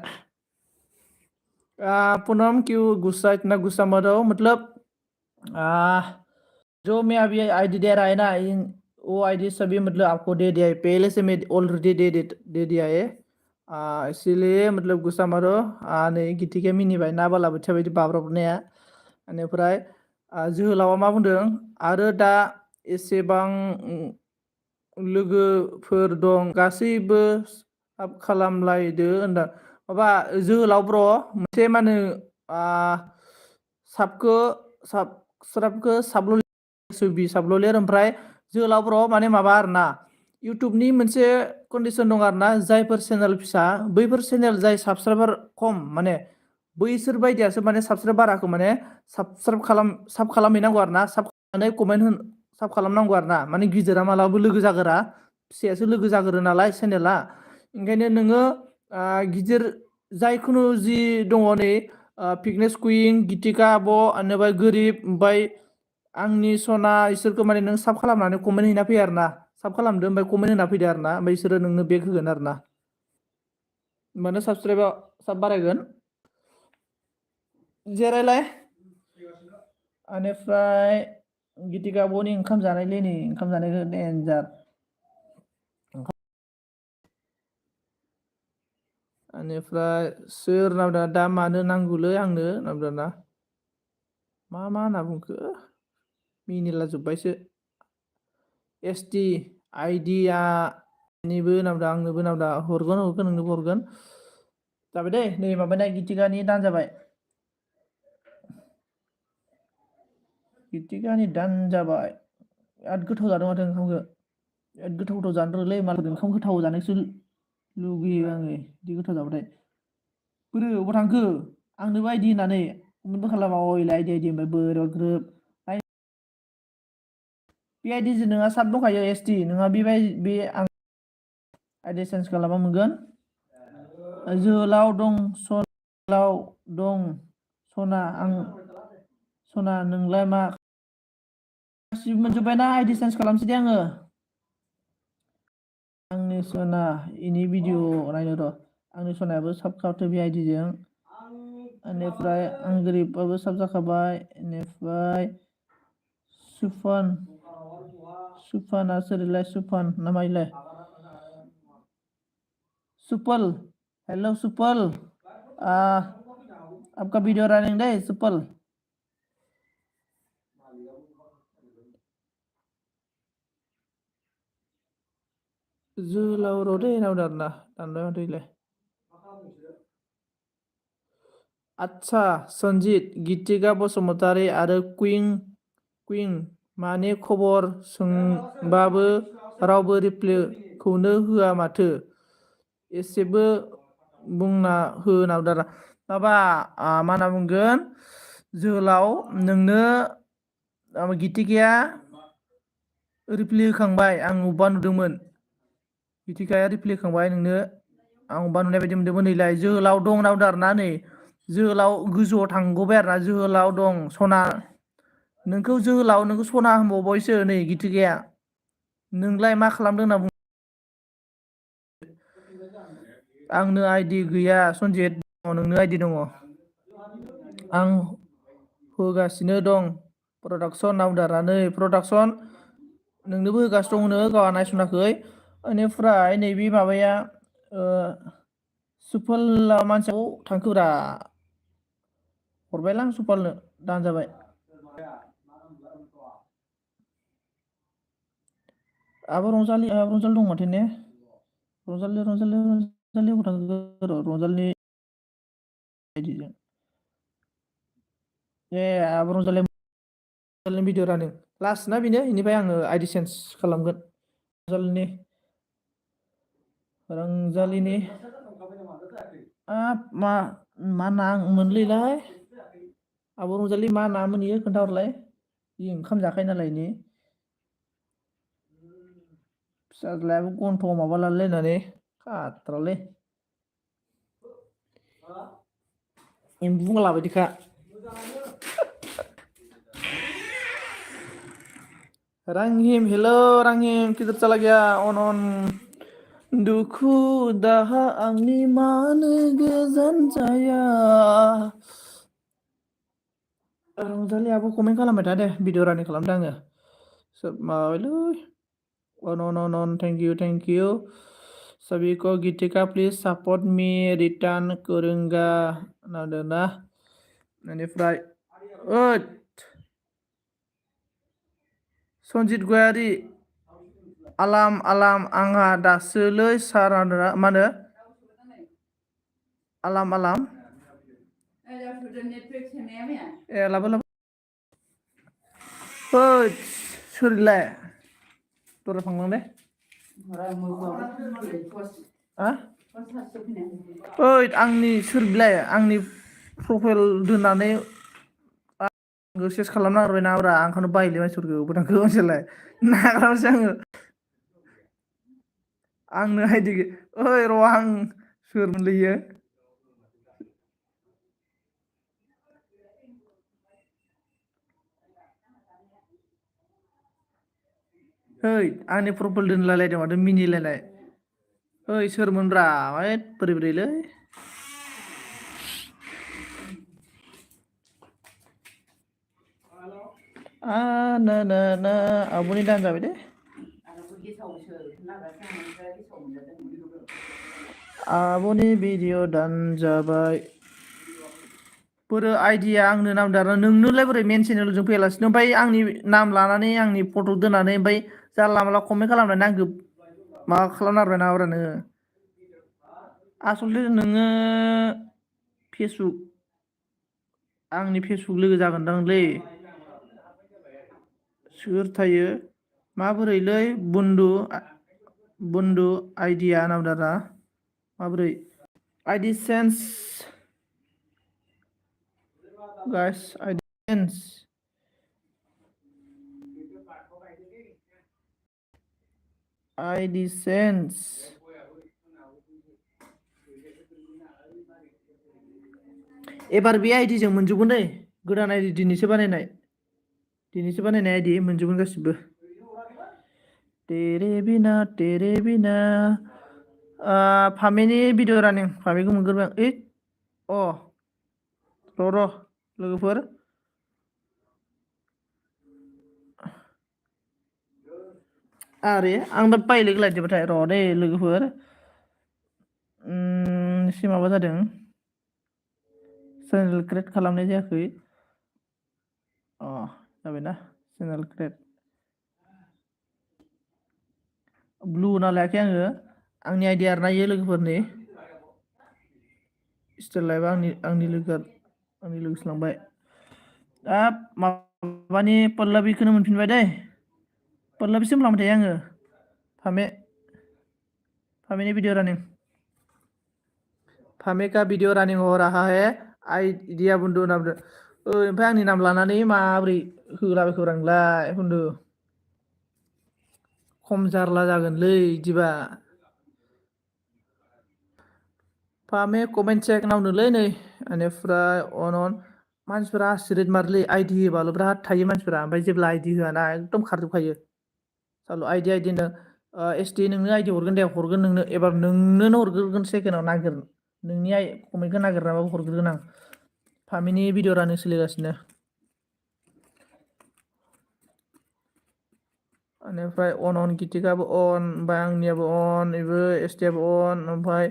[SPEAKER 1] पूनम क्यों गुस्सा इतना गुस्सा मत हो मतलब जो मैं अभी आईडी दे रहा है ना वो आईडी सभी मतलब आपको दे दिया है पहले से मैं ऑलरेडी दे दिया है इसीलिए मतलब गुस्सा मारो नै गितिकाया मिनिबाय ना बालाबोथिया बायदि बाब्राबनाया बेनिफ्राय जोहोलावा मा बुंदों आरो दा एसेबां लोगोफोर दं गासैबो साब खालामलायदो होनदों माबा जोहोलाव ब्र' मोनसे मा होनो साबखो साबस्राबखो साबल' लिर ओमफ्राय जोहोलाव बर' माने माबा आरोना इउटुबनि मोनसे कन्डिसन दं आरोना जायफोर चेनेल फिसा बैफोर चेनेल जाय साबसक्राइबार खम माने बैसोर बायदियासो माने साबसक्राइब बाराखौ माने साब खालामहैनांगौ आरोना साब खालामनानै कमेन्ट साब खालामनांगौ आरोना माने गिदिरा मालाबाबो लोगो जागोरा फिसायासो लोगो जागोरो नालाय चेनेला ओंखायनो नोङो गिदिर जायखुनु जि दङ नै फिटनेस कुइन गितिका आब' बेनिफ्राय गोरिब ओमफ्राय आंनि सना इसोरखौ माने नों साब खालामनानै कमेन्ट हैना फैयो आरोना साब खालामदो ओमफ्राय कमेन्ट होना फैदो आरोना ओमफ्राय बिसोरो नोंनो बेग होगोन आरोना होमबानो साबस्क्राइबा साब बारायगोन जिरायलाय बेनिफ्राय गितिका आब'नि ओंखाम जानायलै नै ओंखाम जानायखौ देनजार बेनिफ्राय सोरनाव दा मानो नांगौलै आंनो नामदाना मा होनना बुंखो मिनिला जोब्बायसो एस टि आइडिया निबो नामदा आंनोबो नामदा हरगोन नोंनोबो हरगोन जाबाय दै नै माबानाय गितिकानि दान जाबाय गितिकानि दान जाबाय बिराद गोथाव जादों माथो ओंखामखौ बिराद गोथाव जानो रोंलै मालायफोरनि ओंखाम गोथाव जानायसो लुगैयो आङो बिदि गोथाव जाबाथाय बोरो अबाव थांखो आंनोबो आइदि होननानै कमेन्टबो खालामा अयलै आइदि होनबाय बोरैबा ग्रोब बे आइदिजों नोंहा साब दंखायो एस टि नोंहा बे आं आइदि चेन्ज खालामबा मोनगोन जोहोलाव दं जोहोलाव दं सना आं सना नोंलाय मा गासिबो मोनजोब्बायना आइडि चेन्ज खालामसै दे आङो आंनि सना इनि भिडिअ नायनो र' आंनि सनायाबो साब खालामथो बे आइदिजों बेनिफ्राय आं गोरिबाबो साब जाखाबाय बेनिफ्राय सुफाना सोरलाय सुफान ना माइलाय सुपल हेल' सुपल आपका वीडियो रनिंग दे सुपल जोहोलाव र' दे नावदा आरोना दानबाय माथो इलाय आदसा सनजित गितिका बसुमतारी आरो कुइं माने खबर सोंबाबो रावबो रिप्लाइखौनो होआ माथो एसेबो बुंना हो नावदारा माबा मा होनना बुंगोन जोहोलाव नोंनो गितिकाया रिप्लाइ होखांबाय आं अबेबा नुदोंमोन गितिकाया रिप्लाइ होखांबाय नोंनो आं अबेबा नुनाय बायदि मोनदोंमोन नैलाय जोहोलाव दं नावदो आरोना नै जोहोलाव गोजौआव थांगबाय आरोना जोहोलाव दं सना नोंखौ जोहोलाव नोंखौ सना होनबावबायसो नै गितिकाया नोंलाय मा खालामदों होनना बुं आंनो आइदि गैया सनजित नोंनो आइदि दङ आं होगासिनो दं प्रडाक्सन नावदारा नै प्रडाक्सन नोंनोबो होगासिनो दंनो गावहा नायसनाखै बेनिफ्राय नैबे माबाया सुफला मानसियाव थांखोब्रा हरबायलां सुफालनो दानजाबाय आब' रंजालि दं माथो ने रंजालि अबाव थांखो र' रंजालिनि आइदिजों आब' रंजालिया भिडिअ रानिं लास्ट ना बेनो बेनिफ्राय आङो आइडि चेन्ज खालामगोन रंजालिनि मा ना मोनलै आब' रंजालि मा ना मोनैयो खोन्थाहरलाय बे ओंखाम जाखायो नालाय इनि फिसाज्लायाबो गन्थ'आव माबा लालायलायनानै खाथ्रालै एम्बु बंग्ला बायदिखा रांहिम हेल' रांहिम किधर चला गया अन दुखु दाहा आंनि मानो गोजान जाया रंजालियाबो कमेन्ट खालामबाय था दे भिडिअ रानिं खालामदों आङो माबाबायलै थेंक इउ सभी को गीतिका प्लीज सपोर्ट मी रिटर्न करूंगा ना बेनिफ्राय सनजित गयारि आलाम आंहा दासोलै सार मा होनो alam laबो ओइ सोरलाय दरा थांलां दे ओइ आंनि सोरबिलाय आंनि प्रफाइल दोननानै सेस खालामना हरबाय ना ब्रा आंखौनो बायोलै मानसिफोरखौ बोथांखौ मोनसेलाय नाग्रासो आङो आंनो आइदि ओइ र' आं सोरमोनलै इयो ओइ आंनि प्रफाइल दोनलायलायदों माथो मिनिलायनाय ओइ सोरमोनब्रा ओइ बोरै बोरैलै ना ना ना आब'नि दान जाबाय दे आब'नि भिडिअ दान जाबाय बोरो आइडिया आंनो नाम दाना नोंनोलाय बोरै मेन चेनेलजों फैयालासिनो ओमफ्राय आंनि नाम लानानै आंनि फट' दोननानै ओमफ्राय जानला माला कमेन्ट खालामनानै आंखौ माबा खालामना हरबाय नाब्रा नोङो आसलथे नोङो फेसबुक आंनि फेसबुक लोगो जागोनदांलै सोर थायो माबोरैलै बुन्दु आइडिया नामदारा माबोरै ID sense guys ID sense ID sense एबार बे आइडिजों मोनजोबगोन दै गोदान आइडि दिनैसो बानायनाय आइडि मोनजोबगोन गासिबो तेरे बिना फामिनि भिडिअ रानिं फामिखौ मोनग्रोबाय आं र' लोगोफोर आरे आं दा बायोलै लायदोबाथाय र' दे लोगोफोर एसे माबा जादों चेनेल क्रियेट खालामनाय जायाखै जाबायना चेनेल क्रियेट ब्लु होना लायाखै आङो आंनि आइडिया आरोना इयो लोगोफोरनि स्टाइल लाइफआ आंनि लोगोसो लांबाय हाब माबानि पल्लबिखौनो मोनफिनबाय दै पल्लबिसिम लांबाय थायो आङो फामिनि भिडिअ रानिं फामे का भिडिअ रानिं हो रहा है आइडिया बुन्दु नाम ओमफ्राय आंनि नाम लानानै माबोरै होलाबायखोब्रा नोंलाय बुन्दु खम जारला जागोनलै इदिबा फामे कमेन्ट चेक नावनोलै नै बेनिफ्राय मानसिफोरा आसुरित मारलै आइडि होबाल' बिराद थायो मानसिफोरा ओमफ्राय जेब्ला आइडि होआना एकदम खारजोबखायो सालु आइडि होनदों एसटि नोंनो आइडि हरगोन दे हरगोन नोंनो एबार नोंनोनो हरग्रोगोन सेकेण्डआव नागिर नोंनि कमेन्टखौ नागिरनाबाबो हरग्रोगोन आं फामिनि भिडिअ रानिं सोलिगासिनो बेनिफ्राय अन गितिकाबो अन ओमफ्राय आंनियाबो अन बेबो एसटिआबो अन ओमफ्राय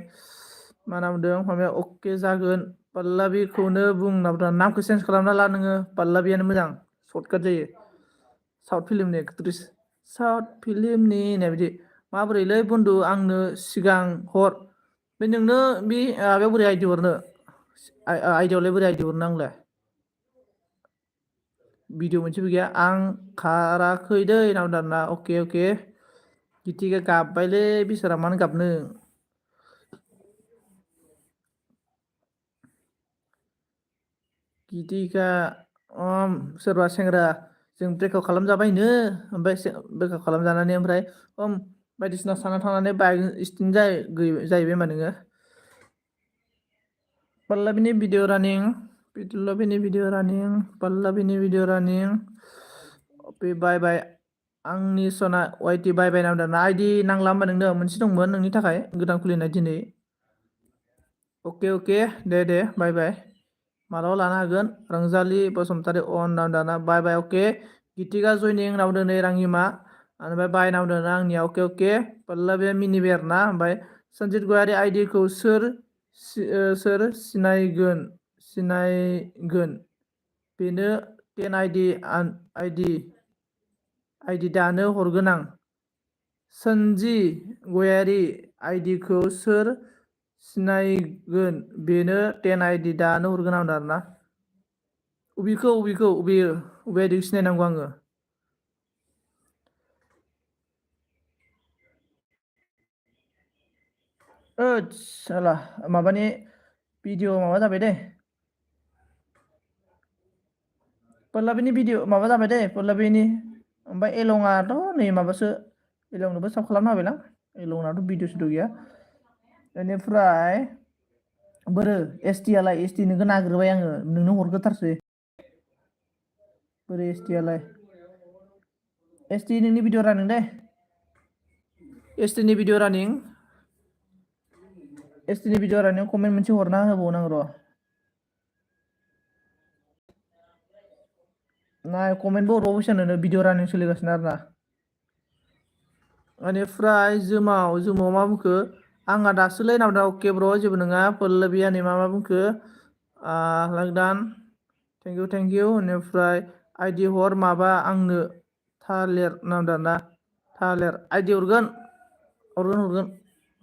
[SPEAKER 1] मा नाम बुंदों माबाया अके जागोन पल्लबिखौनो बुं नाब्रा नामखौ चेन्ज खालामना ला नोङो पल्लबियानो मोजां सर्टकाट जायो साउथ फिल्मनि एक्ट्रिस साउथ फिल्मनि होननाय बिदि माबोरैलै बुन्दु आंनो सिगां हर बे नोंनो बे माबायाव बोरै आइडि हरनो आइडियावलाय बोरै आइडि हरनो आंलाय भिडिअ मोनसेबो गैया आं खाराखै दै नामदारना अके गितिका गाबबायलै बिसोरा मानो गाबनो गितिका सोरबा सेंग्रा जों ब्रेकआप खालामजाबायनो ओमफ्राय ब्रेकआप खालामजानानै ओमफ्राय बायदिसिना सानना थांनानै बाइक एक्सिडेन्ट जाहैबाय होनबा नोङो पल्लबिनि भिडिअ रानिं बाय बाय आंनि सना वाइटि बाय बाय नांदों ना आइदि नांला होमबा नोंनो मोनसे दंमोन नोंनि थाखाय गोदान खुलिनाय दिनै अके दे बाय बाय मालाबा लानो हागोन रंजालि बसुमतारी अन नाम दाना बाय बाय अके गितिका जयनिं नाम दोनै राङिमा ओमफ्राय बाय नाम दोनो आंनिया अके पल्लबिया मिनिबाय आरोना ओमफ्राय सनजित गयारि आइडिखौ सोर सिनायगोन बेनो 10 आइडि दानो हरगोन आं सनजि गयारि आइडिखौ सोर सिनायगोन बेनो 10 आइडि दानो हरगोन आं आरोना अबेखौ अबे आइडिखौ सिनायनांगौ आङो ओद साला माबानि भिडिअ माबा जाबाय दे पल्लाबिनि भिडिअ माबा जाबाय दे पल्लाबिनि ओमफ्राय एलंआथ' नै माबासो एलंनोबो साब खालामना होबायलां एलंनाथ' भिडिअ सिडिअ गैया बेनिफ्राय बोरो एस टि आलाय एस टि नोंखौ नागिरबाय आङो नोंनो हरग्रोथारसै बोरो एस टि आलाय एस टि नोंनि भिडिअ रानिं दे एस टि नि भिडिअ रानिं एस टि नि भिडिअ रानिं कमेन्ट मोनसे हरना होबावनांग र' नाय कमेन्टबो हरबावैसोनो भिडिअ रानिं सोलिगासिनो आरोना बेनिफ्राय जोमाव मा बुंखो आंहा दासोलै नावदा अके ब्र' जेबो नङा पल्लबिया नै मा बुंखो लाइक डान थेंक इउ बेनिफ्राय आइदि हर माबा आंनो थालेर नांदों ना थालेर आइदि हरगोन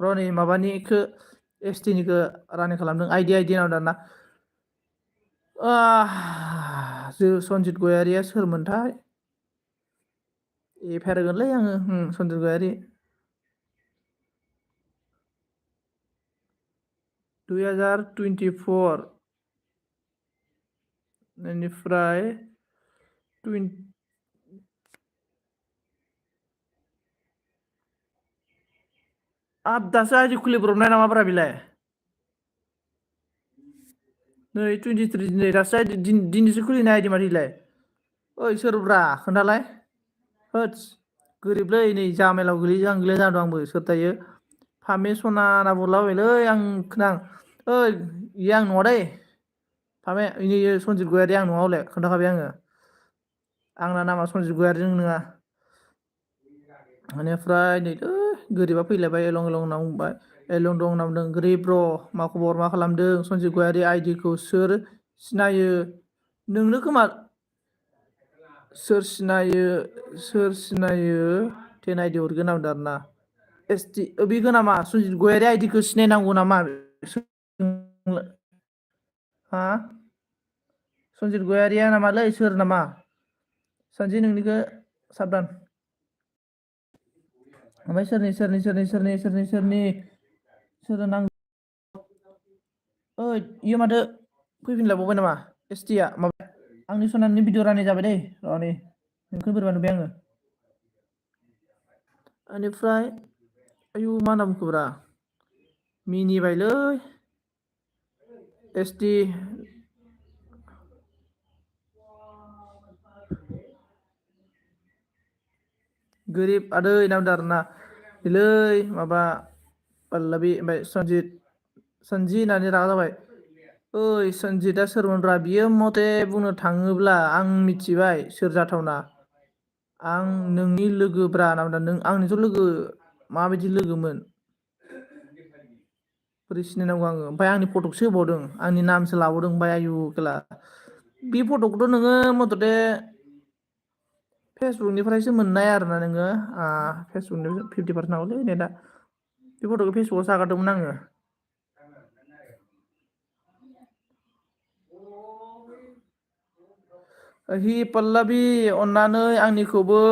[SPEAKER 1] र' नै माबानिखौ एस टि निखौ रानिं खालामदों आइदि नांदों ना सनजित गयारिया सोरमोनथाय एफायरगोनलै आङो सनजित गयारि 2024 बेनिफ्राय दासो आइदि खुलिब्रबनाय नामाब्रा बेलाय नै 23 दिनै दासो दिनैसो खुलिनाय आइदि माथो इलाय ओइ सोरब्रा खोन्थालाय होदस गोरिबलै नै जामेलाव गोलैजानो जाना दं आंबो सोर थायो फामे सना होनना हरलाबायलै आं खोनां ओइ इयो आं नङा दै फामे इयो सनजित गयारि आं नङा हले खोन्थाखाबाय आङो आंना नामा सनजित गयारि नङा बेनिफ्राय नैलै गोरिबा फैलायबाय एलं होनना बुंबाय एलं दं होनना बुंदों गोरिब ब्र' मा खबर मा खालामदों सनजित गयारि आइदिखौ सोर सिनायो नोंनो खोमा सोर सिनायो 10 आइडि हरगोन होनना बुंदों आरोना एस टि बेखौ नामा सनजित गयारि आइदिखौ सिनायनांगौ नामा हा सनजित गयारिया नामालै सोर नामा सानजि नोंनिखौ साबधान ओमफ्राय सोरनि सोरनो नांगौ ओइ इयो माथो फैफिनलायबावबाय नामा एस टि आ माबा आंनि सनानि भिडिअ रानिं जाबाय दै र' नै नोंखौ बोरैबा नुबाय आङो बेनिफ्राय आयु मा होनना बुंखोब्रा मिनिबायलै एस टि गोरिब आदै होनना बुंदों आरोना बेलै माबा पल्लबि ओमफ्राय सनजि होननानै रागा जाबाय ओइ सनजितआ सोरमोनब्रा बियो मथे बुंनो थाङोब्ला आं मिथिबाय सोर जाथावना आं नोंनि लोगोब्रा होनना बुंदों नों आंनिथ' लोगो माबायदि लोगोमोन बोरै सिनायनांगौ आङो ओमफ्राय आंनि फटकसो होबावदों आंनि नामसो लाबावदों ओमफ्राय आयु खेला बे फट'खौथ' नोङो मथथे फेसबुकनिफ्रायसो मोननाय आरोना नोङो फेसबुकनि 50% नांगौलै नेटा बे फट'खौ फेसबुकावसो आगारदोंमोन आङो हि पल्लबि अननानै आंनिखौबो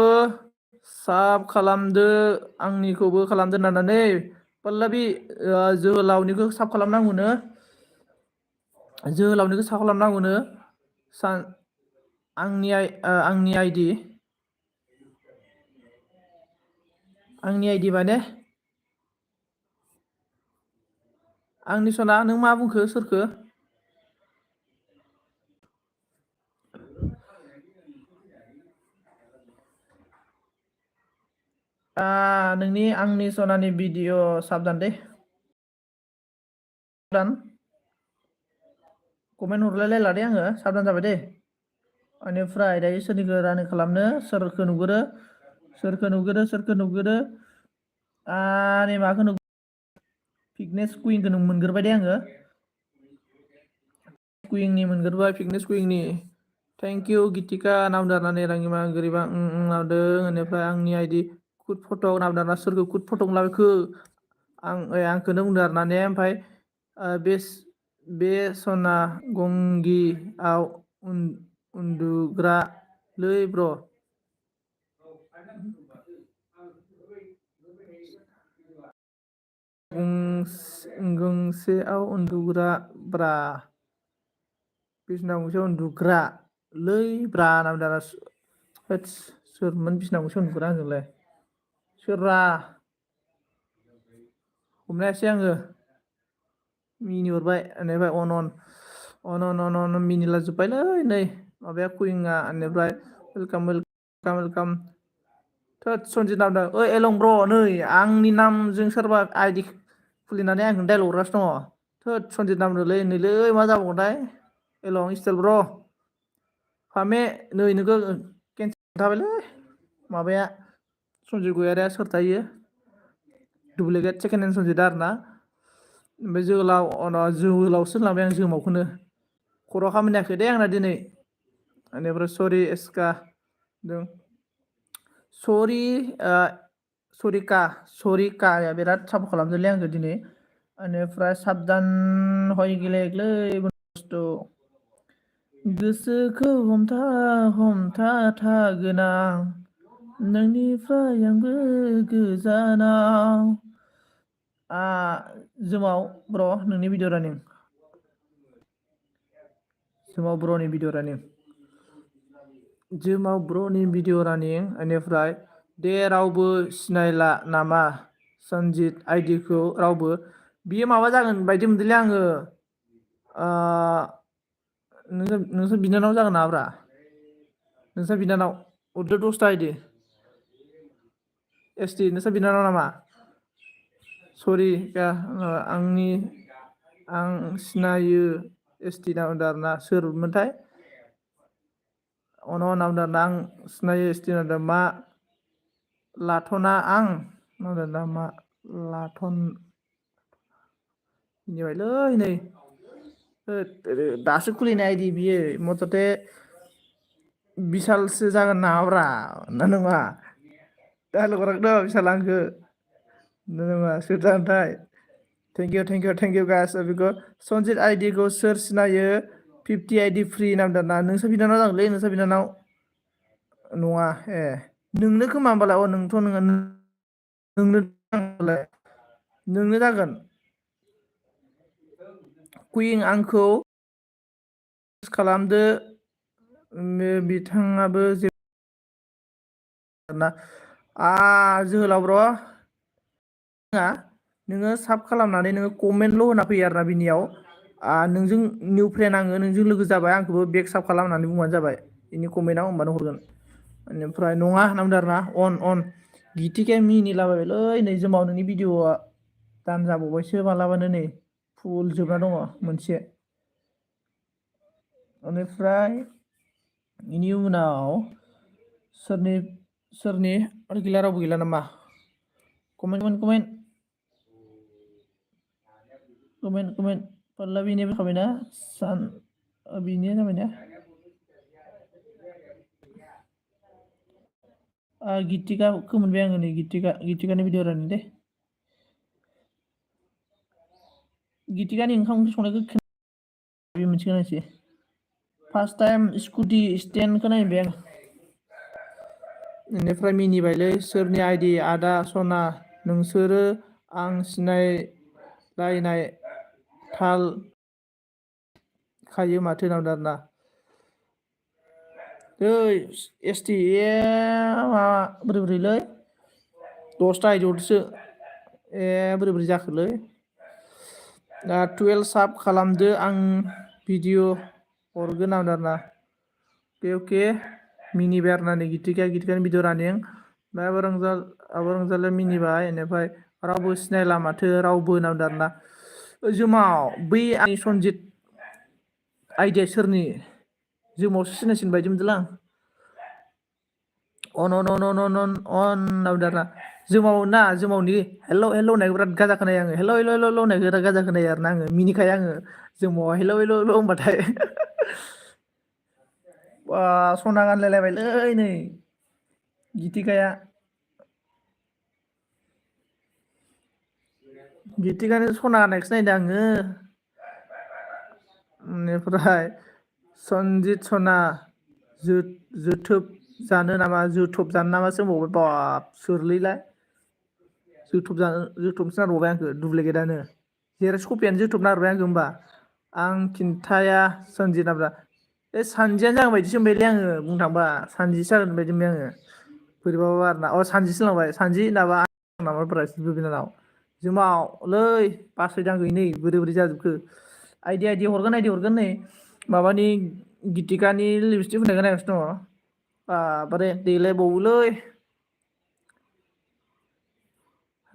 [SPEAKER 1] साब खालामदो आंनिखौबो खालामदो होननानै पल्लबि जोहोलावनिखौ साब खालामनांगौनो जोहोलावनिखौ साब खालामनांगौनो आंनि आइदि माने आंनि सना नों मा बुंखो सोरखो नोंनि आंनि सनानि भिडिअ साबधान दे कमेन्ट हरलायलायला दे आङो साबधान जाबाय दे बेनिफ्राय दायो सोरनिखौ रानिं खालामनो सोरखौ नुगोरो नै माखौ नुगोरो फिटनेस कुइनखौ मोनग्रोबाय दे आङो कुइंनि मोनग्रोबाय फिटनेस कुइंनि थेंक इउ गितिका नामदारनानै राङिमा गोरिबा नावदों बेनिफ्राय आंनि आइदि कुद फट' नामदारना सोरखौ कुद फट' लाबोखो आंखौनो बुंदों आरोना ने ओमफ्राय बे सना गंगियाव उन्दुग्रालै ब्र'। गंसेयाव उन्दुग्रा ब्रा। बिसना गंसेयाव उन्दुग्रा लै ब्रा होद सोरमोन बिसना गंसेयाव उन्दुग्रा होनजोंलाय सोररा हमनो हायासै आङो मिनिहरबाय बेनिफ्राय अन मिनिला जोब्बायलै नै माबाया कुइंआ बेनिफ्राय वेलकाम वेलकाम थोद सनजित नामदों ओइ एलं ब्र' नै आंनि नामजों सोरबा आइदि खुलिनानै आंखौनो दाइल हरगासिनो दङ थोद सनजित नामदोंलै नैलै मा जाबावगोनथाय एलं स्टाइल ब्र' फामे नै नोंखौ केन्सेल थाबायलै माबाया सनजित गयारिया सोरथाय इयो दुप्लिकेट सेकेन्ड हेन्ड सनजितआ आरोना ओमफ्राय जोहोलावसो होनलांबाय आं जोमावखौनो खर'आ खामानि होयाखै दे आंना दिनै बेनिफ्राय सरि एसका दों सरि सरिकाया बिराद सापर्ट खालामदोंलै आंखौ दिनै बेनिफ्राय साबधान हय गेलेगलै बुस्थु गोसोखौ हमथा थागोन आं नोंनिफ्राय आंबो गोजानाव जोमाव ब्र' नोंनि भिडिअ रानिं जोमाव ब्र'नि भिडिअ रानिं बेनिफ्राय दे रावबो सिनायला नामा सनजित आइदिखौ रावबो बियो माबा जागोन बायदि मोनदोंलै आङो नोंसोर बिनानाव जागोन नामाब्रा नोंस्रा बिनानाव हरदो 10 ता आइदि एसटि नोंस्रा बिनानाव नामा सरि आं सिनायो एसटि नांदों आरोना सोरमोनथाय नांदों आं सिनायो एसटि नांदों मा लाथना आं नांदों दा मा लाथन मिनिबायलै नै दासो खुलिनाय आइदि बियो मथथे बिसालसो जागोन नामाब्रा ना नङा दाइलग हराखै बिसाला आंखौ नङा सोर जागोनथाय थेंकिउ गाइस बेखौ सनजित आइदिखौ सोर सिनायो 50 आइदि फ्रि नांदों ना नोंसोर बिनानाव जागोनलै नोंसोर बिनानाव नङा नोंनो खोमा होमबालाय नोंथ' नोङो नोंनो जागोन कुइं आंखौ खालामदो बिथाङाबो आरोना जोहोलाव ब्र' नोङो साब खालामनानै नोङो कमेन्टल' होना फैयो आरोना बिनियाव नोंजों निउ फ्रेन्ड आङो नोंजों लोगो जाबाय आंखौबो बेग साब खालाम होननानै बुंबानो जाबाय बेनि कमेन्टआव होमबानो हरगोन बेनिफ्राय नङा होननानै बुंदों आरोना अन गिथिखाया मिनिलाबायबायलै नै जोमाव नोंनि भिडिअआ दान जाबावबायसो मालाबानो नै फुल जोबना दङ मोनसे बेनिफ्राय बेनि उनाव सोरनि आरो गैला रावबो गैला नामा कमेन्ट पल्लबिनिबो थाबायना बिनिया जाबायना गितिकाखौ मोनबाय आङो नै गितिकानि भिडिअ रानिं दे गितिकानि ओंखाम ओंख्रि संनायखौ बे मोनसेखौ नायसै फार्स्ट टाइम स्कुटि स्टेन्डखौ नायबाय आं बेनिफ्राय मिनिबायलै सोरनि आइदि आदा सना नोंसोरो आं सिनायलायनाय थाल खायो माथो नांदों आरोना एसटि माबा बोरै 10 ता आइदि हरदोसो बोरै जाखोलै 12 साब खालामदो आं भिडिअ हरगोन आरोना अके मिनिबाय आरोना नै गितिकानि भिडिअ रानिं आब' रंजालिया मिनिबाय बेनिफ्राय रावबो सिनायला माथो रावबो नांदों आरोना जोमाव बै आंनि सनजित आइदिया सोरनि जोमावसो सिनायसिन बायदि मोनदोंलां अन होनना बुंदों आरोना जोमावनि हेल' होननायखौ बिराद गाजा खोनायो आङो हेल' होननायखौ बिराद गाजा खोनायो आरोना आङो मिनिखायो आङो जोमाव हेल' होनबाथाय सना गानलायलायबायलै नै गितिकाया सना गाननायखौसो नायदों आङो बेनिफ्राय सनजित सना जोथोब जानो नामा सोंबावबाय बाब सोरलैलाय जोथोबसो नारबावबाय आंखो दुप्लिकेटानो जेरक्स कपियानो जोथोब नारबाय आंखो होमबा आं खिन्थाया सनजित नाब्रा सानजियानो जागोन बायदिसो मोनबायलै आङो बुंनो थांबा सानजिसो जागोन बायदि मोनबाय आङो बोरैबाबा आरोना सानजिसो लांबाय सानजि नाबा माबाफोरा बिनानाव जोमावलै बासायदां नै बोरै बोरै जाजोबखो आइदि हरगोन नै माबानि गितिकानि लिपस्टिक फुननायखौ नायगासिनो दङ बारे देलायबावोलै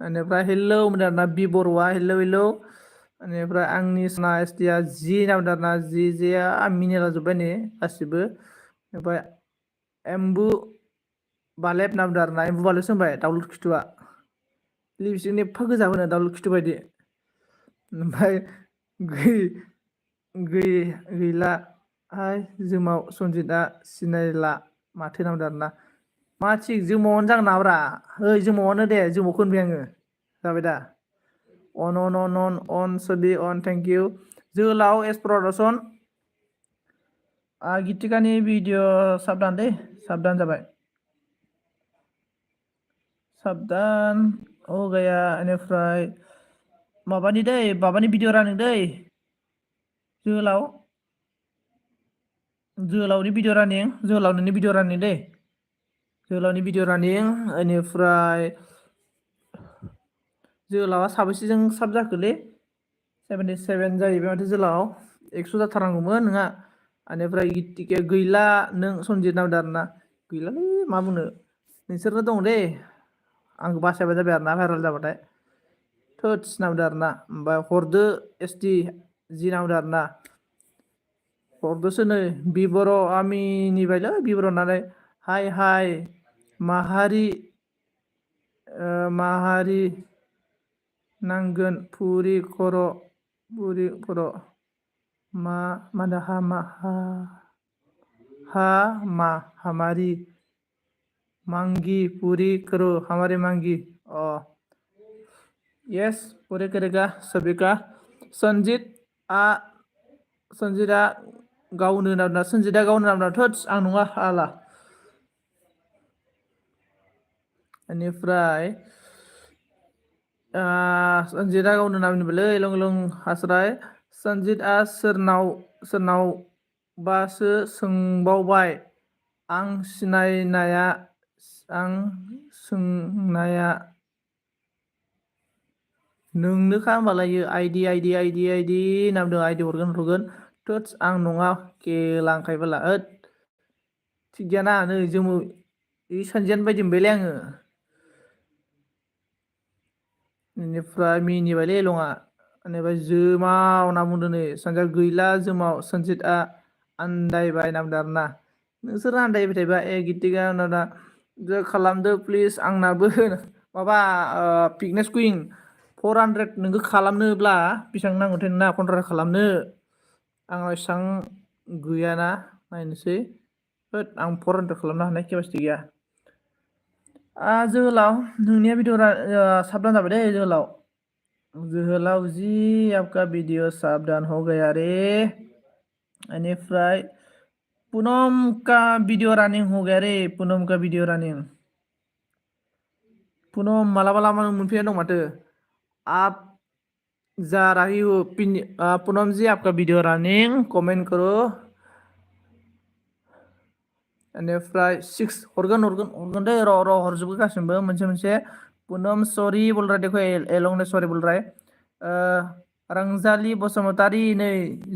[SPEAKER 1] बेनिफ्राय हेलौ होनदों आरोना बि बर'आ हेलौ बेनिफ्राय आंनि सना एसटिया जि नांदों आरोना जेया मिनिला जोब्बाय नै गासिबो ओमफ्राय एम्बु बालेब नामदों आरोना एम्बु बालेबसो होनबाय दाउलुर खिथुआ लिपस्टिकनि एफा गोजा होनो दाउलुर खिथु बायदि ओमफ्राय गैलाहाय जोमाव सनजितआ सिनायला माथो नांदों आरोना मा थिग जोमावनो जागोन नामाब्रा ओइ जोमावआनो दे जोमावखौ होनबाय आङो जाबाय दा अन सदि अन थेंक इउ जोहोलाव एस प्रडाक्सन गितिकानि भिडिअ साबधान दै साबधान जाबाय साबधान हो गया बेनिफ्राय माबानि भिडिअ रानिं दै जोहोलावनि भिडिअ रानिं जोहोलावनि भिडिअ रानिं दै जोहोलावनि भिडिअ रानिं बेनिफ्राय जोहोलावा साबैसेजों साब जाखोलै 77 जाहैबाय माथो जोहोलाव 100 जाथारनांगौमोन नोंहा बेनिफ्राय गितिकाया गैला नों सनजित नामदों आरोना गैलालै मा बुंनो नोंसोरनो दं दे आंखौ बासायबाय जाबाय आरोना भाइरेल जाबाथाय थोदस नांदों आरोना ओमफ्राय हरदो एसटि जि नांदों आरोना हरदोसो नै बिबर' मिनिबायलै बिबर' होननानै हाय माहारि नांगोन फुरि खर' हामारि मांगी पूरी करो हमारी मांगी यस पूरे करेगा सभी का सनजितआ गावनो नामना थोदस आं नङा आला बेनिफ्राय सनजितआ गावनो नामनिबोलै लं हास्राय सनजितआ सोरनावबासो सोंबावबाय आं सोंनाया नोंनोखा होमबालायो आइदि नामदों आइदि हरगोन थोदस आं नङा केलांखायबाला थिग गैयाना नै सानजियानो बायदि मोनबायलै आङो बेनिफ्राय मिनिबायलै लङा बेनिफ्राय जोमाव होनना बुंदों नै सानजिया गैला जोमाव सनजितआ आन्दायबाय नामदों आरोना नोंसोर आन्दायबाय थायोबा गितिका खालामदो प्लिज आंनाबो माबा फिटनेस कुइन 400 नोंखौ खालामनोब्ला बेसेबां नांगौथाय नोंना कन्ट्रेक्ट खालामनो आंनाव एसेबां गैयाना नायनोसै आं 400 खालामनो हानाय केपासिटि गैया जोहोलाव नोंनिया भिडिअ साबधान जाबाय दे जोहोलाव जी आपका वीडियो साबधान हो गया रे बेनिफ्राय पूनम का वीडियो रनिंग हो गया रे पूनम मालाबा मोनफैनाय दं माथो आप जा रही हो पूनम जी आपका वीडियो रनिंग कमेंट करो बेनिफ्राय 6 हरगोन दे र' हरजोबो गासिबो मोनसे पूनम सरि बोल रहा देखो एलं ने सरि बोल रहा है रंजालि बसुमतारी नै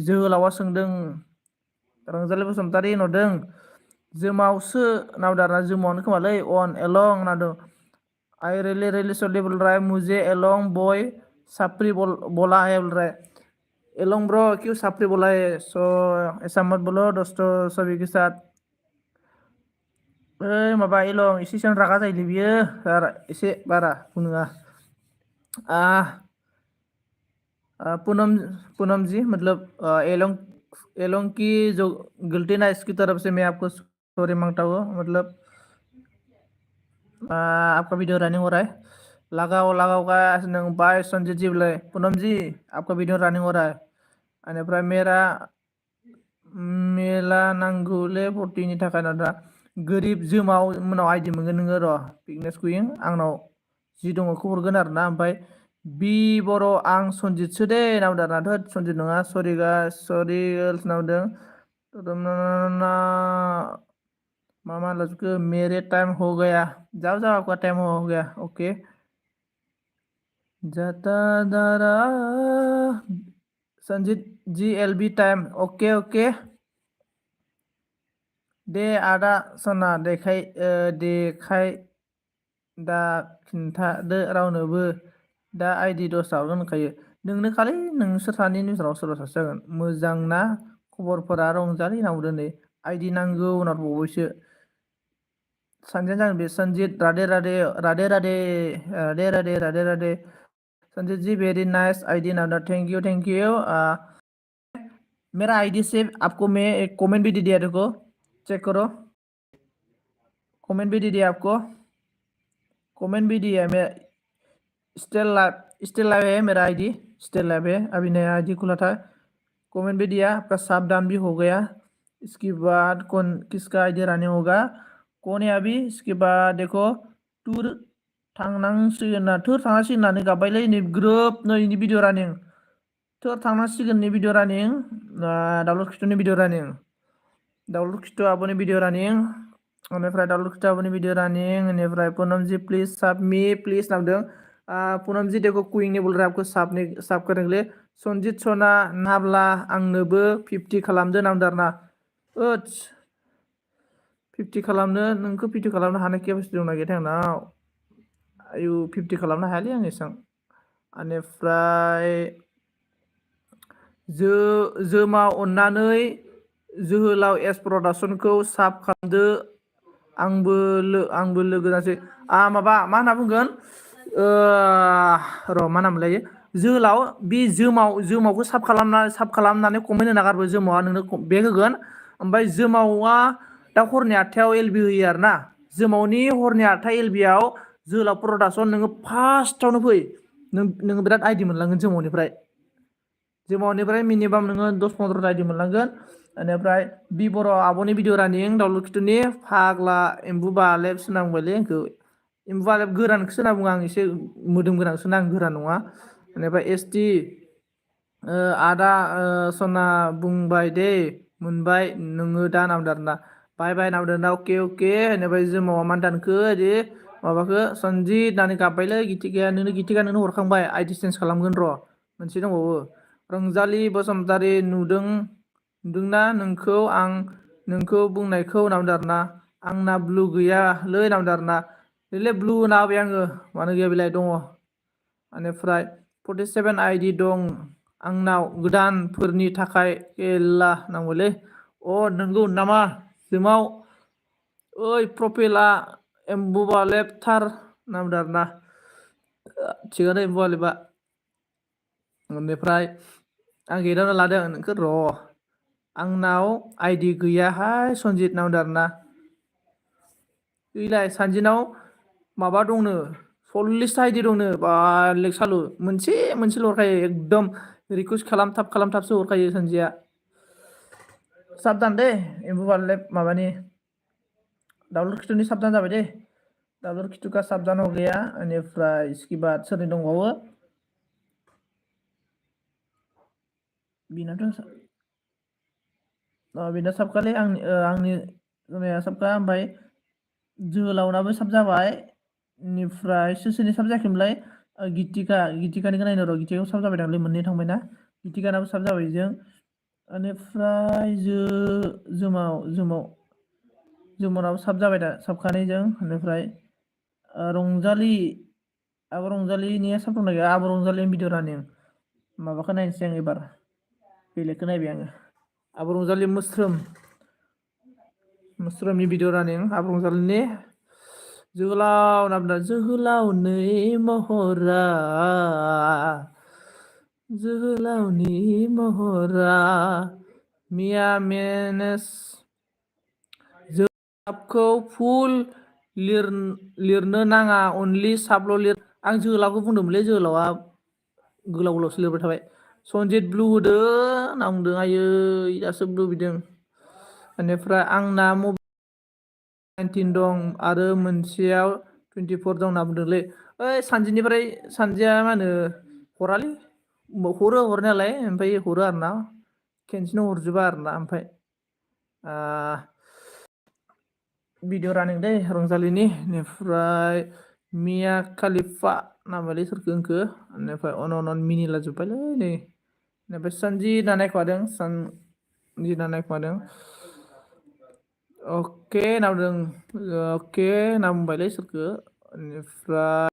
[SPEAKER 1] जोहोलावा सोंदों रंजालि बसुमतारी होनहरदों जोमावसो नामदों आरोना जोमावनो खोमालै अन एलं होनदों आई रियली सॉरी बोल रहा है मुझे एलोंग बॉय सापरी बोला है बोल रहा है एलोंग ब्रो क्यों सापरी बोला है सो ऐसा मत बोलो दोस्तों सभी के साथ माबा एलं एसे रागा जायोलै बियो एसे बारा बुंनोङा पूनम जी मतलब एलोंग की जो गलती ना इसकी तरफ से मैं आपको सॉरी मांगता हूँ मतलब आपका वीडियो रनिंग हो रहा है लगाओ बाय संजीत जी बोले पूनम जी आपका वीडियो रनिंग हो रहा है बेनिफ्राय मेला नांगौले फटिनि थाखाय ना दा गोरिब जोमाव मोनाव आइडि मोनगोन नोङो र' पिकनेस कुइं आंनाव जि दङ बेखौ हरगोन आरो ना ओमफ्राय बि बर' आं सनजितसो दे नावदों आरोना सनजित नङा सरि सरि नावदों मामा लड़के मेरे टाइम हो गया जाओ जाओ आपका टाइम हो गया ओके जाता दारा Sanjit ji L B time okay okay दे आदा सना देखाय दा खिन्थादो रावनोबो दा आइडि दसआव दंखायो नोंनो खालि नोंसोर सानैनि गेजेराव सोरबा सासे जागोन मोजां ना खबरफोरा रंजालि नाव दिनै आइडि नांगौ होनहरबावबायसो सानैजों जागोन बे Sanjit Radhe Radhe Radhe Radhe Radhe Radhe Radhe Radhe Sanjit ji very nice ID now thank you मेरा आईडी से आपको मैं एक कमेंट भी दे दिया देखो चेक करो कमेंट भी दे दिया आपको कमेंट भी दिया मैं स्टिल लाइव है मेरा आईडी स्टिल लाइव है अभी नया आईडी खुला था कमेंट भी दिया आपका सावधान भी हो गया इसके बाद कौन किसका आईडी रहने होगा कौन है अभी इसके बाद देखो टूर थांनांसिगोन थोर थांनांसिगोन होननानै गाबबायलै नै ग्रोब नै इनि भिडिअ रानिं थोर थांनांसिगोन नि भिडिअ रानिं डाउनलड खिथुनि भिडिअ रानिं डाउनलड खिथु आबोनि भिडिअ रानिं बेनिफ्राय डाउनलड खिथु आबोनि भिडिअ रानिं बेनिफ्राय पूनम जी प्लीज सब मी प्लीज नामदों पूनम जी देखो कुइंग ने बोल रहा है आपको साफ करने के लिए संजीत सोना नाब्ला आंनोबो 50 खालामदो नामदों आरोना 50 खालामनो नोंखौ 50 खालामनो हानाय केपासिटि दंना गैया आंनाव आयु 50 खालामनो हायालै आं एसां बेनिफ्राय जोमा अननानै जोहोलाव एस प्रडाक्सनखौ साब खालामदो आंबो लोगो जानोसै माबा मा होनना बुंगोन र' मा नाम लायो जोहोलाव बे जोमावखौ साब खालामनानै कमेन्ट होना गारबो जोमावा नोंनो बेग होगोन ओमफ्राय जोमावा दा हरनि 8थायाव एलबि होयो आरो ना जोमावनि हरनि 8था एलबियाव जोहोलाव प्रडाक्सन नोङो फार्स्टआवनो फै नोङो बिराद आइडि मोनलांगोन जोमावनिफ्राय मिनिमाम नोङो 10-15 आइडि मोनलांगोन बेनिफ्राय बि बर' आब'नि भिडिअ रानिं डाउनलड खिथुनि फाग्ला एम्बु बालेबसो नांबायलै आंखौ एम्बु बालेब गोरानखौसो होनना बुङो आं एसे मोदोम गोनांसो आं गोरान नङा बेनिफ्राय एसटि आदा सना बुंबाय दे मोनबाय नोङो दा नामदों आरोना बाय बाय नामदों ना अके बेनिफ्राय जोमावा मा दानखो इदि माबाखौ सनजित होननानै गाबबायलै गिथिका नोंनो हरखांबाय आइडि चेन्ज खालामगोन र' मोनसे दंबावो रंजालि बसुमतारी नुदोंना नोंखौ बुंनायखौ नामदों आरोना आंना ब्लु गैयालै नामदों आरोना बेले ब्लु होना होबाय आङो मानो गैया बेलाय दङ बेनिफ्राय 47 आइडि दं आंनाव गोदानफोरनि थाखाय एल्ला नांगौलै नंगौ नामा जोमाव ओइ प्रफाइला एम्बु बालेबथार नामदों आरोना थिगानो एम्बु बालेबा बेनिफ्राय आं गेटावनो लादों नोंखौ र' आंनाव आइडि गैयाहाय सनजित नामदों आरोना गैलाय सानजिनाव माबा दंनो 40 आइडि दंनो बालेक सालु मोनसेल' हरखायो एकदम रिकुवेस्ट खालामथाबसो हरखायो सानजिया साबधान दे एम्बु बालेब माबानि डाउनलड खिथुनि साबधान जाबाय दे डाउनलड खिथुका साबधान हो गया बेनिफ्राय इसके बाद सोरनि दंबावो बेना साबखालै आंनि साबखा ओमफ्राय जोहोलावनाबो साब जाबाय बेनिफ्राय सोरनि साब जायाखैमोनलाय गितिकानिखौ नायनो र' गितिकाखौ साब जाबाय दांलै मोननै थांबायना गितिकानाबो साब जाबाय बेजों बेनिफ्राय जोमावनाबो साब जाबाय दा साबखानैजों बेनिफ्राय आब' रंजालिनिया साब दंना गैया आब' रंजालिनि भिडिअ रानिं माबाखौ नायनोसै आं एबार बेलेगखौ नायबाय आङो आब' रंजालि मोस्रोमनि भिडिअ रानिं आब' रंजालिनि जोहोलाव नामदा जोहोलावनि महरा मिया मेनेस जोहोलावखौ फुल लिरनो नाङा अनलि साबल' लिर आं जोहोलावखौ बुंदोंमोनलै जोहोलावा गोलाव गोलावसो लिरबाय थाबाय सनजित ब्लु होदो होनना बुंदों आयै दासो ब्लु बिदों बेनिफ्राय आंना मबाइल 19 दं आरो मोनसेयाव 24 दं होनना बुंदोंलै ओइ सानजिनिफ्राय सानजिया मा होनो हरालै हरो हरनायालाय ओमफ्राय हरो आरोना खेनसेनो हरजोबा आरोना ओमफ्राय भिडिअ रानिं दै रंजालिनि बेनिफ्राय मिया खालिफा नामालै सोरखो होनखो बेनिफ्राय अन मिनिला जोब्बायलै नै बेनिफ्राय सनजिदा नायखोमादों सनजिदा नायखोमादों अके होनना बुंदों अके होनना बुंबायलै सोरखो बेनिफ्राय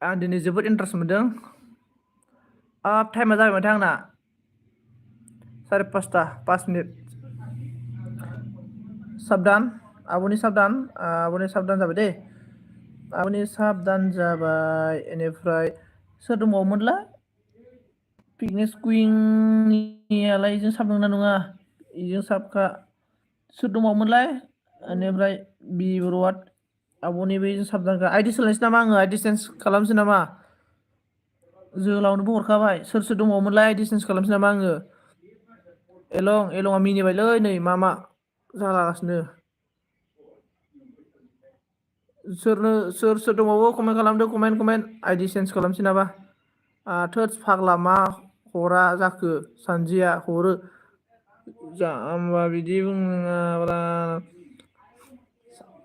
[SPEAKER 1] आं दिनै जोबोद इन्टारेस्ट मोनदों टाइमा जाबाय माथो आंना 5:30 5 मिनिट साबधान आब'नि साबधान जाबाय दे आब'नि साबधान जाबाय बेनिफ्राय सोर दंबावोमोनलाय फिटनेस कुइननियालाय इजों साबदों ना नङा इजों साबखा सोर दंबावोमोनलाय बेनिफ्राय बिबर'आ आब'नि बेजों साबदानखा आइडि सोलायनोसै नामा आङो आइडि चेन्ज खालामनोसै नामा जोहोलावनोबो हरखाबाय सोर दंबावोमोनलाय आइडि चेन्ज खालामनोसै नामा आङो एलंआ मिनिबायलै नै मा जालागासिनो सोर दंबावो कमेन्ट खालामदो कमेन्ट आइडि चेन्ज खालामसै नामा थोद फाग्ला मा हरा जाखो सानजिया हरो जाम्बा बिदि बुङाब्रा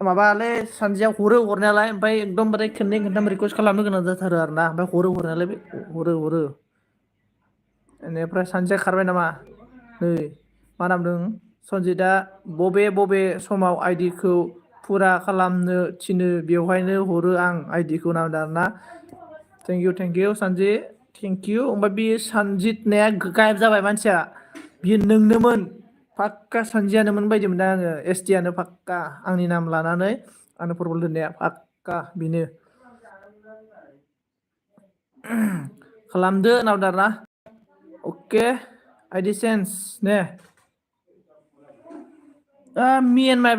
[SPEAKER 1] माबालै सानजिया हरो हरनायालाय ओमफ्राय एकदमबारे खेननै खेनथाम रिकुवेस्ट खालामनो गोनां जाथारो आरोना ओमफ्राय हरनायालाय हरो बेनिफ्राय सानजिया खारबाय नामा नै मा नाम बुंदों सनजितआ बबे समाव आइडिखौ फुरा खालामनो थिनो बेवहायनो हरो आं आइडिखौ नामदों आरोना थेंक इउ सानजित थेंक इउ ओमफ्राय बे सानजित होननाया गायब जाबाय मानसिया बियो नोंनोमोन पाक्का सानजियानोमोन बायदि मोनदों आङो एसटि आनो पाक्का आंनि नाम लानानै आंनो फरवार्ड होनाया पाक्का बेनो खालामदो होनना बुंदों आरोना अके आइडि चेन्ज ने मी एन्ड माइ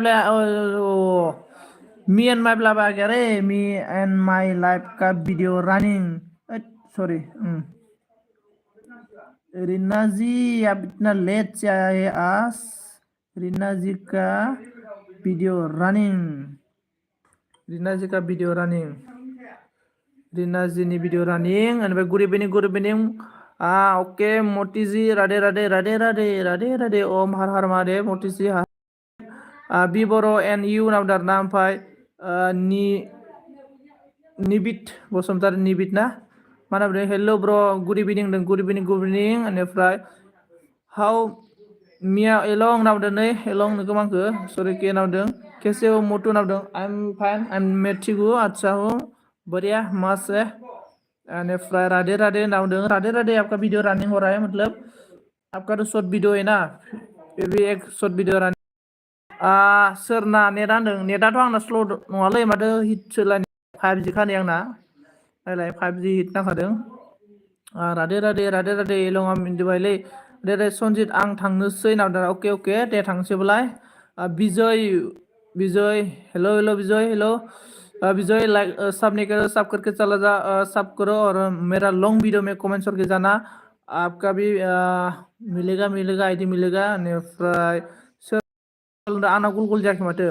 [SPEAKER 1] ब्लाबा गया रे मी एंड माई लाइफ का video running sorry Reena ji आप इतना लेट से आए आज रीना जी का वीडियो रनिंग रीना जी नि वीडियो रनिंग एनिफ्राय good evening okay Moti ji Radhe Radhe ओम हर हर महादेव मोती जी बि बर' एन इउ नाम दारना ओमफ्राय निबिट बसुमतारी निबिट ना मा नाम बुंदों हेल' ब्र गुड इभिनिं बेनिफ्राय हाउ मिया एलं होनना बुंदों नै एलं नोंखौ आंखो सरि के होनना बुंदों केसे हो मटु होनना बुंदों I am fine I am मेथिगु अच्छा हूँ बढ़िया मस्त है एनिफ्राय राधे होनना बुंदों राधे आपका वीडियो रनिंग हो रहा है मतलब आपका तो शॉर्ट वीडियो है ना फिर भी एक शॉर्ट वीडियो रनिंग सोरना नेटआ होनदों नेटआथ' आंना स्ल' नङालै माथो हिटसो 5G खानै आंना नायलाय 5G हिट नांखादों राधे लङा मिन्थिबायलै दे सनजित आं थांनोसै होनना बुंदों अके दे थांसैबालाय विजय हेलो विजय लाइक सब करके चला जा सब करो और मेरा लॉन्ग वीडियो में कमेंट्स करके जाना आपका भी मिलेगा आईडी मिलेगा बेनिफ्राय आंना गल जायाखै माथो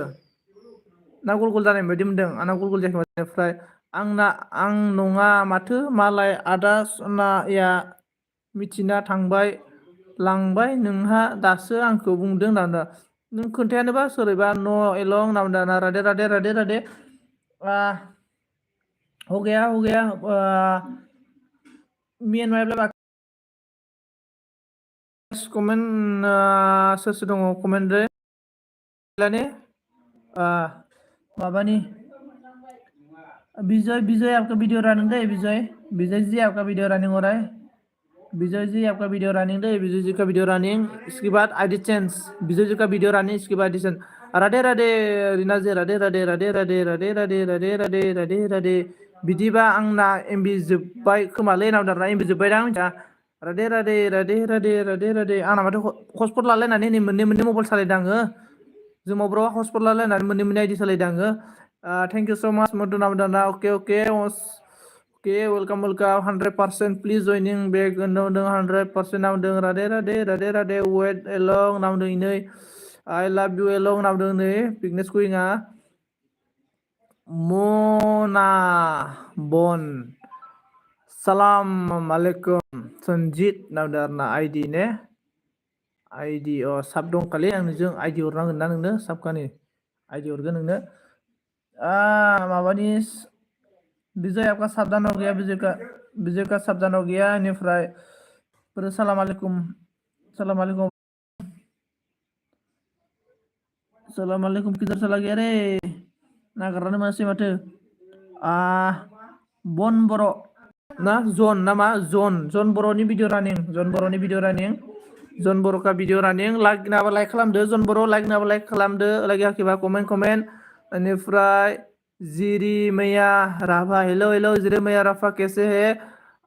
[SPEAKER 1] ना गल जानाय बायदि मोनदों आंना गल जायाखै माथो बेनिफ्राय आं नङा माथो मालाय आदा सनाया मिथिना थांबाय लांबाय नोंहा दासो आंखौ बुंदों होनना नों खोन्थायानोबा सोरैबा न' एलं होनना बुंदों राधे हो गया मी एन्ड माइ ब्लॉग कमेन्ट सोर दङ कमेन्ट रे माबानि विजय आपका वीडियो रनिंग दे विजय जी आपका वीडियो रनिंग हो रहा है विजय जी आपका वीडियो रनिंग दे विजय जी का वीडियो रनिंग इसके बाद आईडी चेंज विजय जी का वीडियो रनिंग इसके बाद आईडी चेंज राधे रीना जी राधे बिदिबा आंना एमबि जोब्बाय खोमालै होनना बुंदों एमबि जोब्बायदां मिथिया राधे आंना माथो हटस्पट लालायनानै नै मोननै मबाइल सालायदों आङो जोमावब्र' हटस्पट लालायनानै मोननै आइडि सालायदों आङो थेंक इउ स' माच मधु नामदाना अके Okay, welcome, 100% please joining back naudeng 100% naudeng rade wait along naudeng ini I love you along naudeng nih fitness kuinga Mona Bon Assalamualaikum Sonjit naudana ID ne ID sab dong kali yang nujung ID orang nang nengno sabkani ID organ nengno माबानि विजय आपका सावधान हो गया विजय का सावधान हो गया इनिफ्राय सलाम अलैकुम किधर चला गया रे नागारनानै मोनासै माथो बन बर' ना जन नामा जन बर'नि भिडिअ रानिं जन बर' का भिडिअ रानिं लाइक नाबा लाइक खालामदो जन बर' लाइक नाबा लाइक खालामदो लागियाखैबा कमेन्ट इनिफ्राय जिरी मैया राफा हेलो जिरी मैया राफा कैसे है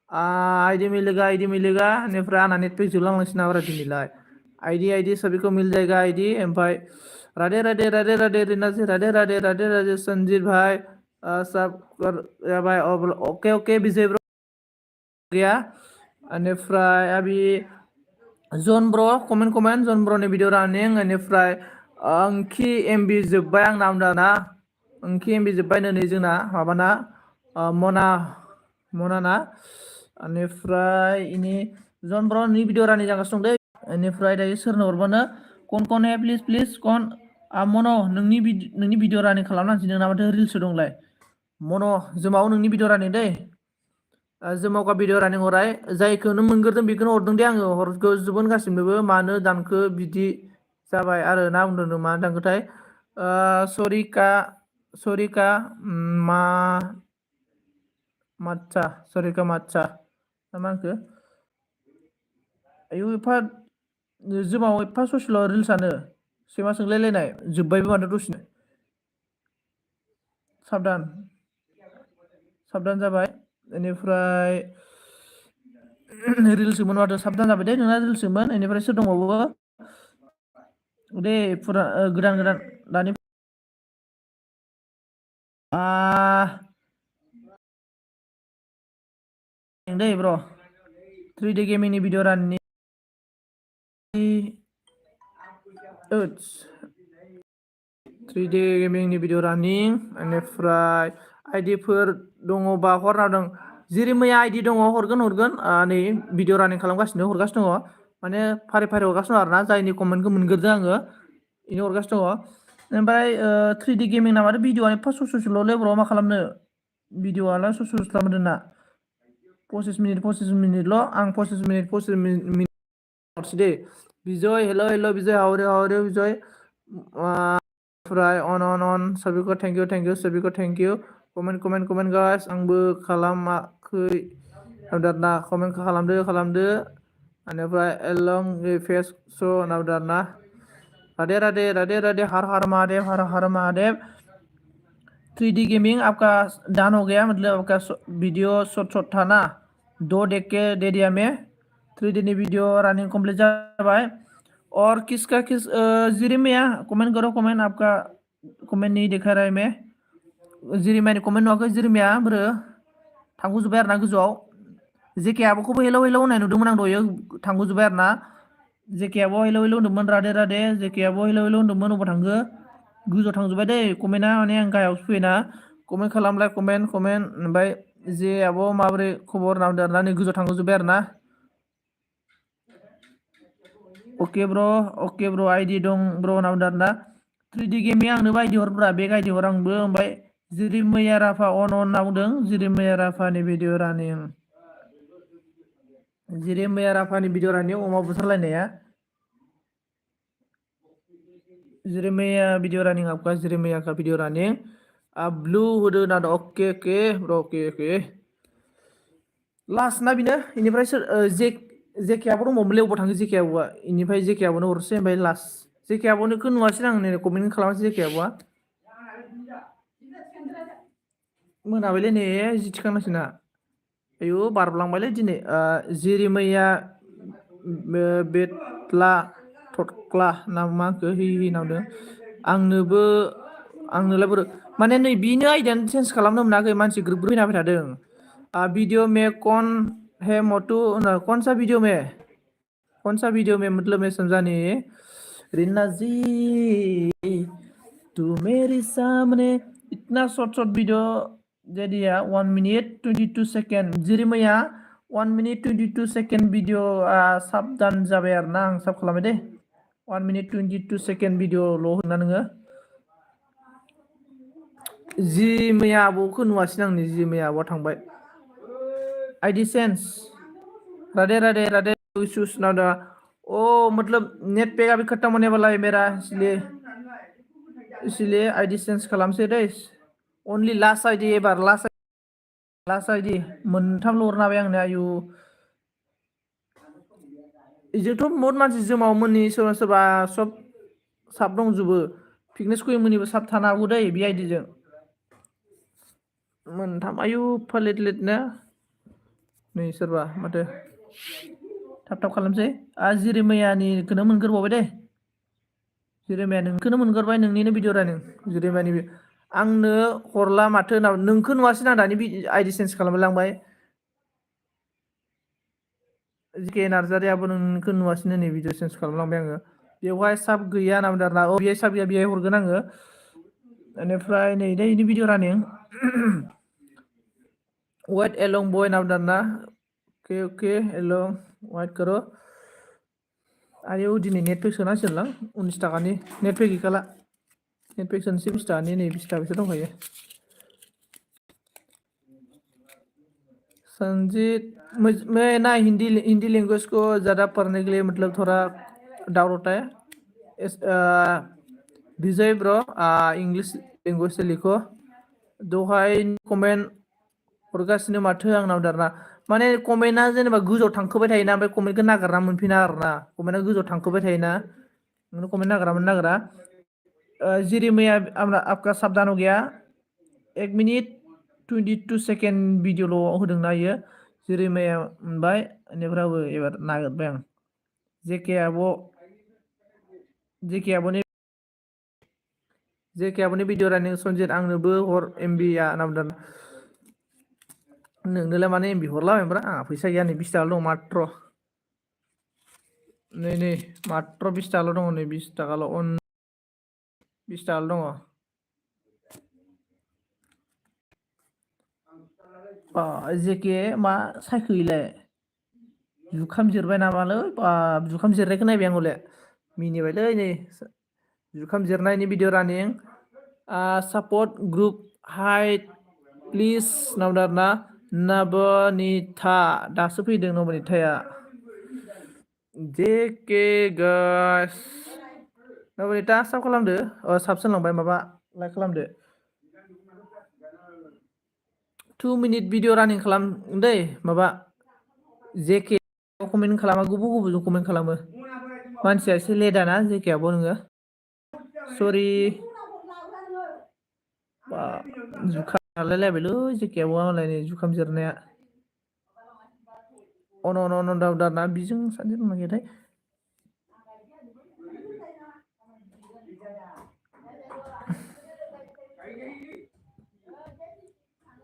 [SPEAKER 1] आईडी मिलेगा इनिफ्राय आंना नेट पेक जोबलांनोसै नामा दिनैलाय आईडी सभी को मिल जाएगा आईडी ओमफ्राय राधे राधे संजीत भाई सब भाई ओके विजय ब्रो गया इनिफ्राय अभी जन ब्रो कमेन्ट जन ब्रोनि भिडिअ रानिं इनिफ्राय ओंखि एमबि जोब्बाय आंना होनदाना ओंखि एमबि जोब्बाय नै जोंना माबाना मना ना इनिफ्राय इनि जन ब्रोनि भिडिअ रानिं जागासिनो दं दै इनिफ्राय दायो सोरनो हरबानो कन है प्लिज कन मन' नोंनि भिडिअ रानिं खालामनांसै नोंना माथो रिल्ससो दंलाय मन' जोमाव नोंनि भिडिअ रानिं दै जोमावगा भिडिअ रानिं हरबाय जायखौनो मोनग्रोदों बेखौनो हरदों दे आङो हरजोबगोन गासिनोबो मानो दानखो बिदि जाबाय आरो ना बुंदों मानो दानखोथाय सरिका माच्चा ना मा होनखो आयु एफा जोमाव एफा ससेल' रिल्सआनो सैमा सोंलायलायनाय जोब्बायबो माथो दसेनो साबधान जाबाय इनिफ्राय रिल्समोन माथो साबधान जाबाय दे नोंना रिल्समोन इनिफ्राय सोर दंबावो दे फुरा गोदान दानि दै ब्र 3D गेमिंनि भिडिअ रानिं 3D गेमिंनि भिडिअ रानिं इनिफ्राय आइडिफोर दङबा हरनादों जेरै मैया आइडि दङ हरगोन नै भिडिअ रानिं खालामगासिनो हरगासिनो दङ माने फारि हरगासिनो दं आरोना जायनि कमेन्टखौ मोनग्रोदों आङो इनो हरगासिनो दङ ओमफ्राय 3D गेमिं ना माथो भिडिअआ एफा ससेल'लै ब्र मा खालामनो भिडिअआलाय ससेल'सो खालामदों ना 25 मिनिटल' आं 25 मिनिट हरसै दे विजय हेलो विजय हावरे विजय फ्राय अन सभी को थैंक यू कमेन्ट गाइस आंबो खालामाखै नावदारना कमेन्ट खालामदो इनिफ्राय एलं फेस श' नावदारना राधे हर महादेव 3D गेमिंग आपका डन हो गया मतलब आपका वीडियो शॉर्ट था ना 2 देख के दे दिया मैं 3D ने वीडियो रनिंग कंप्लीट जाबाय और किसका जिरिमैया कमेंट करो कमेंट आपका कमेंट नहीं दिखा रहा है मैं जिरिमैयानि कमेंट नुवाखै जिरिमैया बोरो थांगुजोब्बाय आरोना गोजौआव जेके आब'खौबो हेलौ होननाय नुदोंमोन आं दहायो थांगुजोब्बाय आरोना जेके आब' हेलौ होनदोंमोन राधे जेके आब' हेलौ होनदोंमोन अबाव थांखो गोजौआव थांजोब्बाय दै कमेन्टआ माने आं गाहायावसो फैयोना कमेन्ट खालामलाय कमेन्ट ओमफ्राय जे आब' माबोरै खबर नामदो आरोना नै गोजौआव थांजोब्बाय आरोना ओके ब्र आइडि दं ब्र नामदो आरोना 3D गेमिं आंनोबो आइडि हरब्रा बेग आइडि हर आंबो ओमफ्राय जिरि मैया राफा अन होनना बुंदों जिरि मैया राफानि भिडिअ रानिं अमा बुथारलायनाया जिरिमैया भिडिअ रानिं आपका जिरिमैया का भिडिअ रानिं ब्लू होदो ना ओके ब्र ओके लास्ट ना बिनो इनिफ्राय सोर जेके आबो दंबावोमोनलै अबाव थाङो जेके आब'आ इनिफ्राय जेके आब'नो हरसै ओमफ्राय लास्ट जेके आब'नोखौ नुवासै आं नै कमेन्ट खालामासै जेके आब'आ मोनाबायलै नै जि थिखांनांसिगोना आयु बारलांबायलै दिनै जिरिमैया बेतला थटक्ला ना मा होनखो हि नावदों आंनोलाय बोरो माने नै बिनो आइडियानो चेन्ज खालामनो मोनाखै मानसि ग्रोब फैना थादों वीडियो में कौन है मोटू ना कौन सा वीडियो में मतलब मैं समझा नहीं। रीना जी तू मेरे सामने इतना शॉर्ट वीडियो दे दिया 1 मिनट 22 सेकेंड जेरै मैया 1 मिनट 22 सेकेंड वीडियो साबधान जाबाय आरोना आं साब खालामबाय दे 1 मिनट 22 सेकेंड वीडियोल' होना नोङो जि मैया आब'खौ नुवासै आंनि जि मैया आब'आ थांबाय आईडी सेंस राधे राधे राधे सुनादा ओ मतलब नेट पैक अभी खत्म होने वाला है मेरा इसलिए आईडी चेंज खालामसै दे ओनली लास्ट आईडी एबार लास्ट आईडी मोनथामल' हरनो हाबाय आंनो आयु इजोंथ' बहुत मानसि जोमाव मोननि सोरबा सोरबा सब साब दंजोबो फिटनेस कुइन मोननिबो साब थानो हागौ दै बे आईडीजों मोनथाम आयु फालेट लेटनो नै सोरबा माथो थाब खालामसै जिरै मैयानिखौनो मोनगोरबावबाय दे जिरेमाया नोंखौनो मोनगोरबाय नोंनिनो भिडिअ रानिं जिरेमायानि आंनो हरला माथो होनाव नोंखौ नुवासै ना दानि आईडी चेन्ज खालामलांबाय जिके नार्जारियाबो नोंखौ नुवासिनो नै भिडिअ चेन्ज खालामलांबाय आङो बेवहाय साब गैया होनना बुंदों आरोना बेहाय साब गैया बेहाय हरगोन आङो बेनिफ्राय नै इनि भिडिअ रानिं वेट एलं बय होनना बुंदों आरोना ओके एलं वेट करो आयौ दिनै नेट पेक सोनांसिगोनलां 19 टाकानि नेट पेक गैखाला नेट पेक सोनोसै 20 टाकानि नै 20 टाकासो दंखायो संजीत मैं ना हिंदी लैंग्वेज को ज़्यादा पढ़ने के लिए मतलब थोड़ा डाउट होता है विजय ब्रो इंग्लिश लैंग्वेज से लिखो दहाय कमेन्ट हरगासिनो माथो आंनाव दाना माने कमेन्टआ जेनेबा गोजौआव थांखोबाय थायोना ओमफ्राय कमेन्टखौ नागिरना मोनफिना आरोना कमेन्टआ गोजौआव थांखोबाय थायोना नों कमेन्ट नागिरा जेरै मैया आपका साबधान हो गया 1 मिनट 22 सेकेंड भिडिअल' होदोंना इयो जेरै मैया मोनबाय बेनिफ्रायबो एबार नागिरबाय आं जेके आब'नि भिडिअ रानिं सनजित आंनोबो हर एमबिया होनना बुंदों नोंनोलाय माने एमबि हरलाबायब्रा आंहा फैसा गैया नै 20 टाकाल' दं मात्र नै मात्र 20 टाकाल' दङ नै 20 टाकाल' 20 टाकाल' दङ जेके मा सायखो इलाय जुखाम जिरबाय नामालै जुखाम जिरनायखौ नायबाय आं हले मिनिबायलै नै जुखाम जिरनायनि भिडिअ रानिं सापर्ट ग्रुप हाइट प्लिज होनना बुंदों आरोना नबनिथा दासो फैदों नबनिथाया जेके गाइस नबनिथा साब खालामदो साबसिन लांबाय माबा लाइक खालामदो 2 मिनिट भिडिअ रानिं खालाम दै माबा जेके कमेन्ट खालामा गुबुन कमेन्ट खालामो मानसिया एसे लेदा ना जेके आबो नोङो सरि जुखाम लालायलायबायलै जेके आब'आ मालाय नै जुखाम जिरनाया अन दाना बिजों सानसे दंना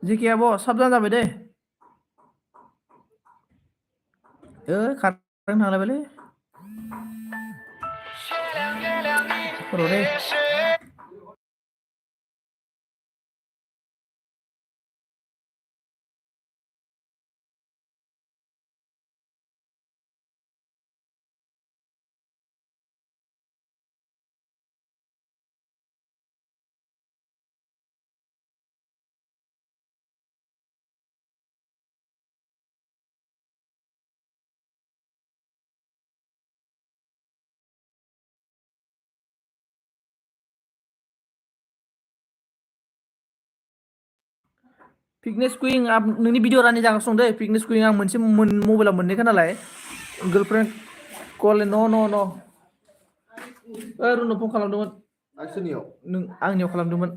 [SPEAKER 1] जेके आब' साबधान जाबाय दे खारनो थांलायबायलै र' दे फिटनेस कुइं नोंनि भिडिअ रानिं जागासिनो दं दै फिटनेस कुइं आं मोनसे मबाइलाव मोननैखा नालाय गार्लफ्रेन्ड कल न' रुनो फन खालामदोंमोन नों आंनियाव खालामदोंमोन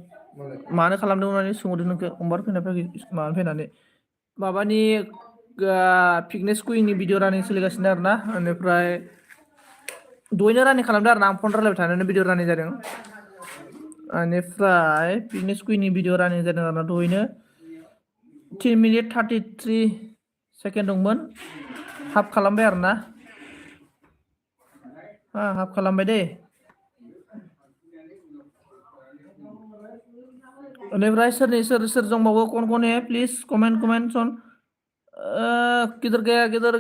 [SPEAKER 1] मानो खालामदोंमोन माने सोंहरदों नोंखौ अंबार फैनानै माबानो फैनानै माबानि फिटनेस कुइंनि भिडिअ रानिं सोलिगासिनो आरोना बेनिफ्राय दहायनो रानिं खालामदों आरोना आं फन रायलायबाय थानानै भिडिअ रानिं जादों बेनिफ्राय फिटनेस कुइंनि भिडिअ रानिं जादों आरोना दहायनो 3 मिनिट 33 सेकेन्ड दंमोन हाफ खालामबाय आरोना हाफ खालामबाय दे बेनिफ्राय सोर दंबावो कन प्लिज कमेन्ट सन किधर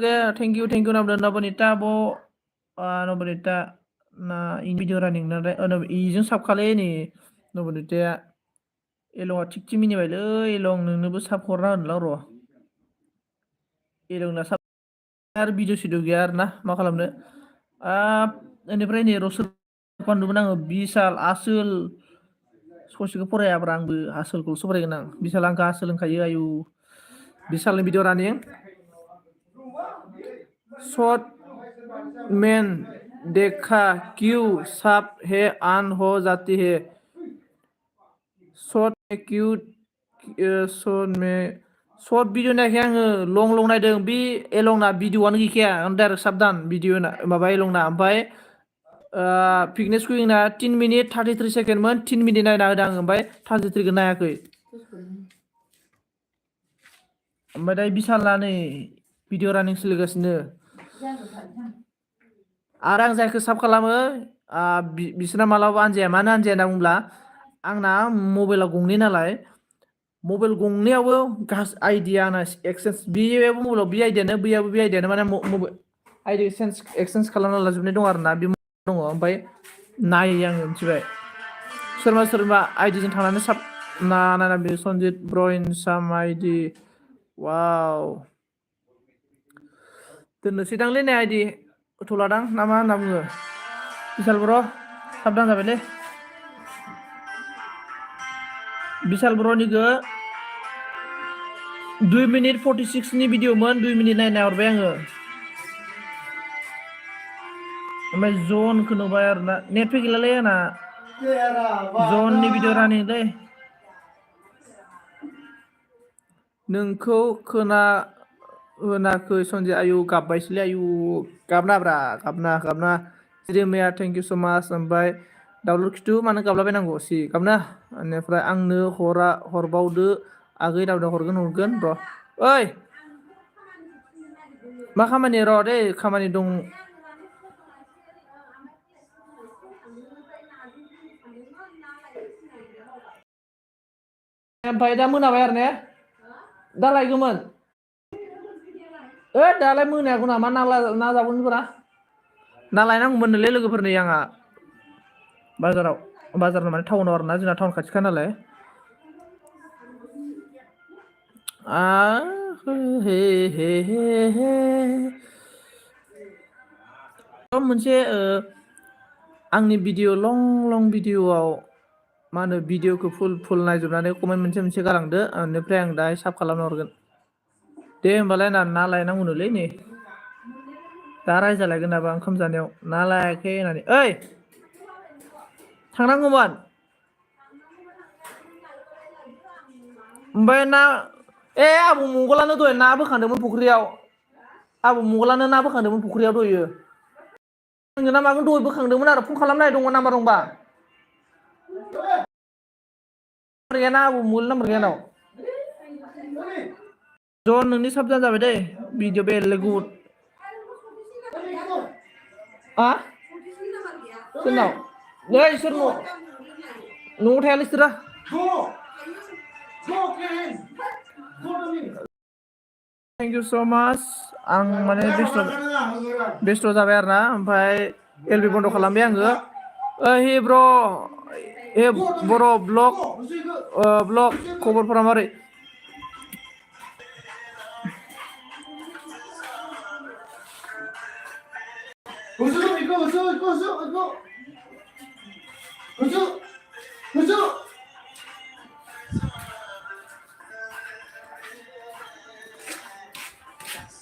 [SPEAKER 1] गया थैंक यू नाम नबनीता नबनीता ना इन भिडिअ रानिं ना इजों साबखालै नै नबनीताया एलंआ थिग मिनिबायलै एलं नोंनोबो साब हरना होनला र' एलंना साब आरो भिडिअ सिडिअ गैया आरोना मा खालामनो बेनिफ्राय नै रसुन नुदोंमोन आङो बिशाल आसोल ससेखौ फरायाब्रा आंबो आसोलखौसो फरायगोन आं बिशाल आंखौ आसोल होनखायो आयु बिशालनि भिडिअ रानिं शॉट मैन देखा क्यों सब है आन हो जाती है शॉट में क्यों शॉट भिडिअ नायाखै आङो लं नायदों बे एलंना भिडिअआनो गैखाया डाइरेक्ट साबदान भिडिअ माबा एलंना ओमफ्राय फिटनेस कुइंना 3 मिनिट 33 सेकेन्डमोन 3 मिनिट नायना होदों आङो ओमफ्राय 33 नायाखै ओमफ्राय दा बिशालना नै भिडिअ रानिं सोलिगासिनो आरो आं जायखौ साब खालामो बिसोरना मालाबा आनजाया मानो आनजाया होनना बुंब्ला आंना मबाइला गंनै नालाय मबाइल गंनैयावबो आइडिया आंना एक्सेन्ज बेयावबो मबाइलाव बे आइडियानो बैयाबो बे आइडियानो माने आइडिया एक्सेन्ज खालामना लाजोबनाय दं आरोना बे दङ ओमफ्राय नायो आङो मिथिबाय सोरबा आइडिजों थांनानै साब ना बे सनजित ब्रइन साम आइडि वाव दोननोसैदांलै नै आइडि होथ'लादां ना मा होनना बुङो बिशाल ब्र' साबधान जाबायलै बिशाल ब्र'निखौ 2 मिनिट 46 नि भिडिअमोन 2 मिनिट नायना हरबाय आङो ओमफ्राय जनखौ नुबाय आरोना नेट फैगैलालै आंना जननि भिडिअ रानिंलै नोंखौ खोनाखै सनजय आयु गाबबायसोलै आयु गाबनाब्रा गाबना जिरिमाया थेंक इउ स' माच ओमफ्राय दाउलुर खिथु मानो गाबलाबायनांगौ सि गाबना बेनिफ्राय आंनो हरबावदो आगै दावदा हरगोन र' ओइ मा खामानि र' दे खामानि दं ओमफ्राय दा मोनाबाय आरो ने दा लायगौमोन दालाय मोनायागौ नामा ना जाबावनोफोरा ना लायनांगौमोननोलै लोगोफोरनि आंहा बाजाराव माने टाउनाव आरोना जोंना टाउन खाथिखा नालाय मोनसे आंनि भिडिअ लं भिडिअआव मा होनो भिडिअखौ फुल नायजोबनानै कमेन्ट मोनसे गालांदो बेनिफ्राय आं दाहाय साब खालामना हरगोन दे होमबालाय ना लायनांगौनोलै नै दा रायजालायगोन नाबा ओंखाम जानायाव ना लायाखै होननानै ओइ थांनांगौमोन ओमफ्राय ना आबौ मंगलानो दहाय ना बोखांदोंमोन फुख्रियाव दहायो आंनो ना मागोन दहाय बोखांदोंमोन आरो फन खालामनाय दङ नाम्बार दंबा गैयाना आबौ मंगलनि नाम्बार गैया आंनाव जन नोंनि साबधान जाबाय दै भिडिअ बेलेग गुबुन सोरनाव नै सोर न'आव थायालै सोरा थेंक इउ स' माच आं माने बेस्थ' जाबाय आरोना ओमफ्राय एलबि बन्द' खालामबाय आङो हे ब्र' बर' ब्लग खबरफोरा मारै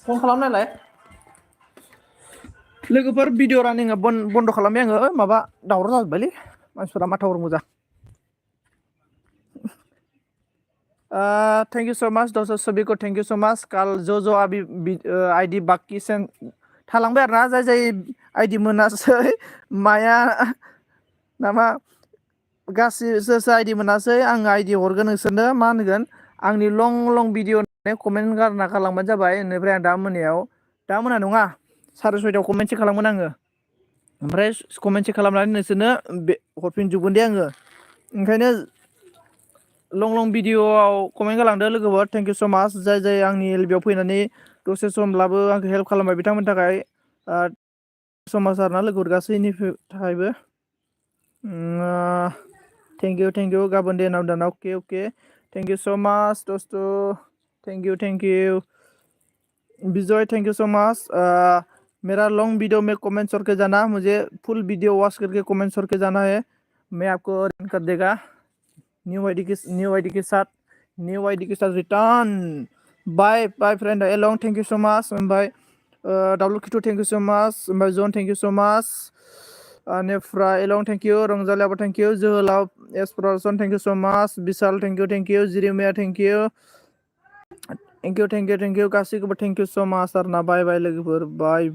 [SPEAKER 1] फन खालामनायलाय लोगोफोर भिडिअ रानिंआ बन्द' खालामबाय आङो माबा दावराव जाजोब्बायलै मानसिफोरा माथावर मोजां थैंक यू सो मच दोस्तों सभी को थैंक यू सो मच कल जो अभी आईडी बाकी सेंड थालांबाय आरोना जाय आईडी मोनासै माया नामा गासै सोर आईडी मोनासै आं आईडी हरगोन नोंसोरनो मा होनगोन आंनि लं भिडिअ कमेन्ट गारना गालांबानो जाबाय बेनिफ्राय आं दा मोना नङा 6:30 कमेन्टसो खालामगोन आङो ओमफ्राय कमेन्टसो खालामनानै नोंसोरनो हरफिनजोबगोन दे आङो ओंखायनो लं भिडिअआव कमेन्ट गालांदो लोगोफोर थेंक इउ स' माच जाय आंनि बेयाव फैनानै दसे समब्लाबो आंखौ हेल्प खालामबाय बिथांमोननि थाखाय समाज आरोना लोगोफोर गासैनि थाखायबो थेंक इउ गाबोन दे नाव दाना अके थेंक इउ स' माच दस्त thank you Vijay thank you so much मेरा लॉन्ग वीडियो में कमेंट करके जाना मुझे फुल वीडियो वॉच करके कमेंट करके जाना है मैं आपको रन कर देगा न्यू आईडी के साथ return bye friend Along thank you so much ओमफ्राय दाउलु किटु थैंक यू सो मच ओमफ्राय जन थैंक यू सो मच बेनिफ्राय एलॉन्ग थैंक यू रंजालियाबो थैंक यू जोहोलाव एसप्रसन thank you so much Vishal thank you जिरिमिया थैंक यू गासैखौबो थैंक इउ स' माच आरोना बाय लोगोफोर बाय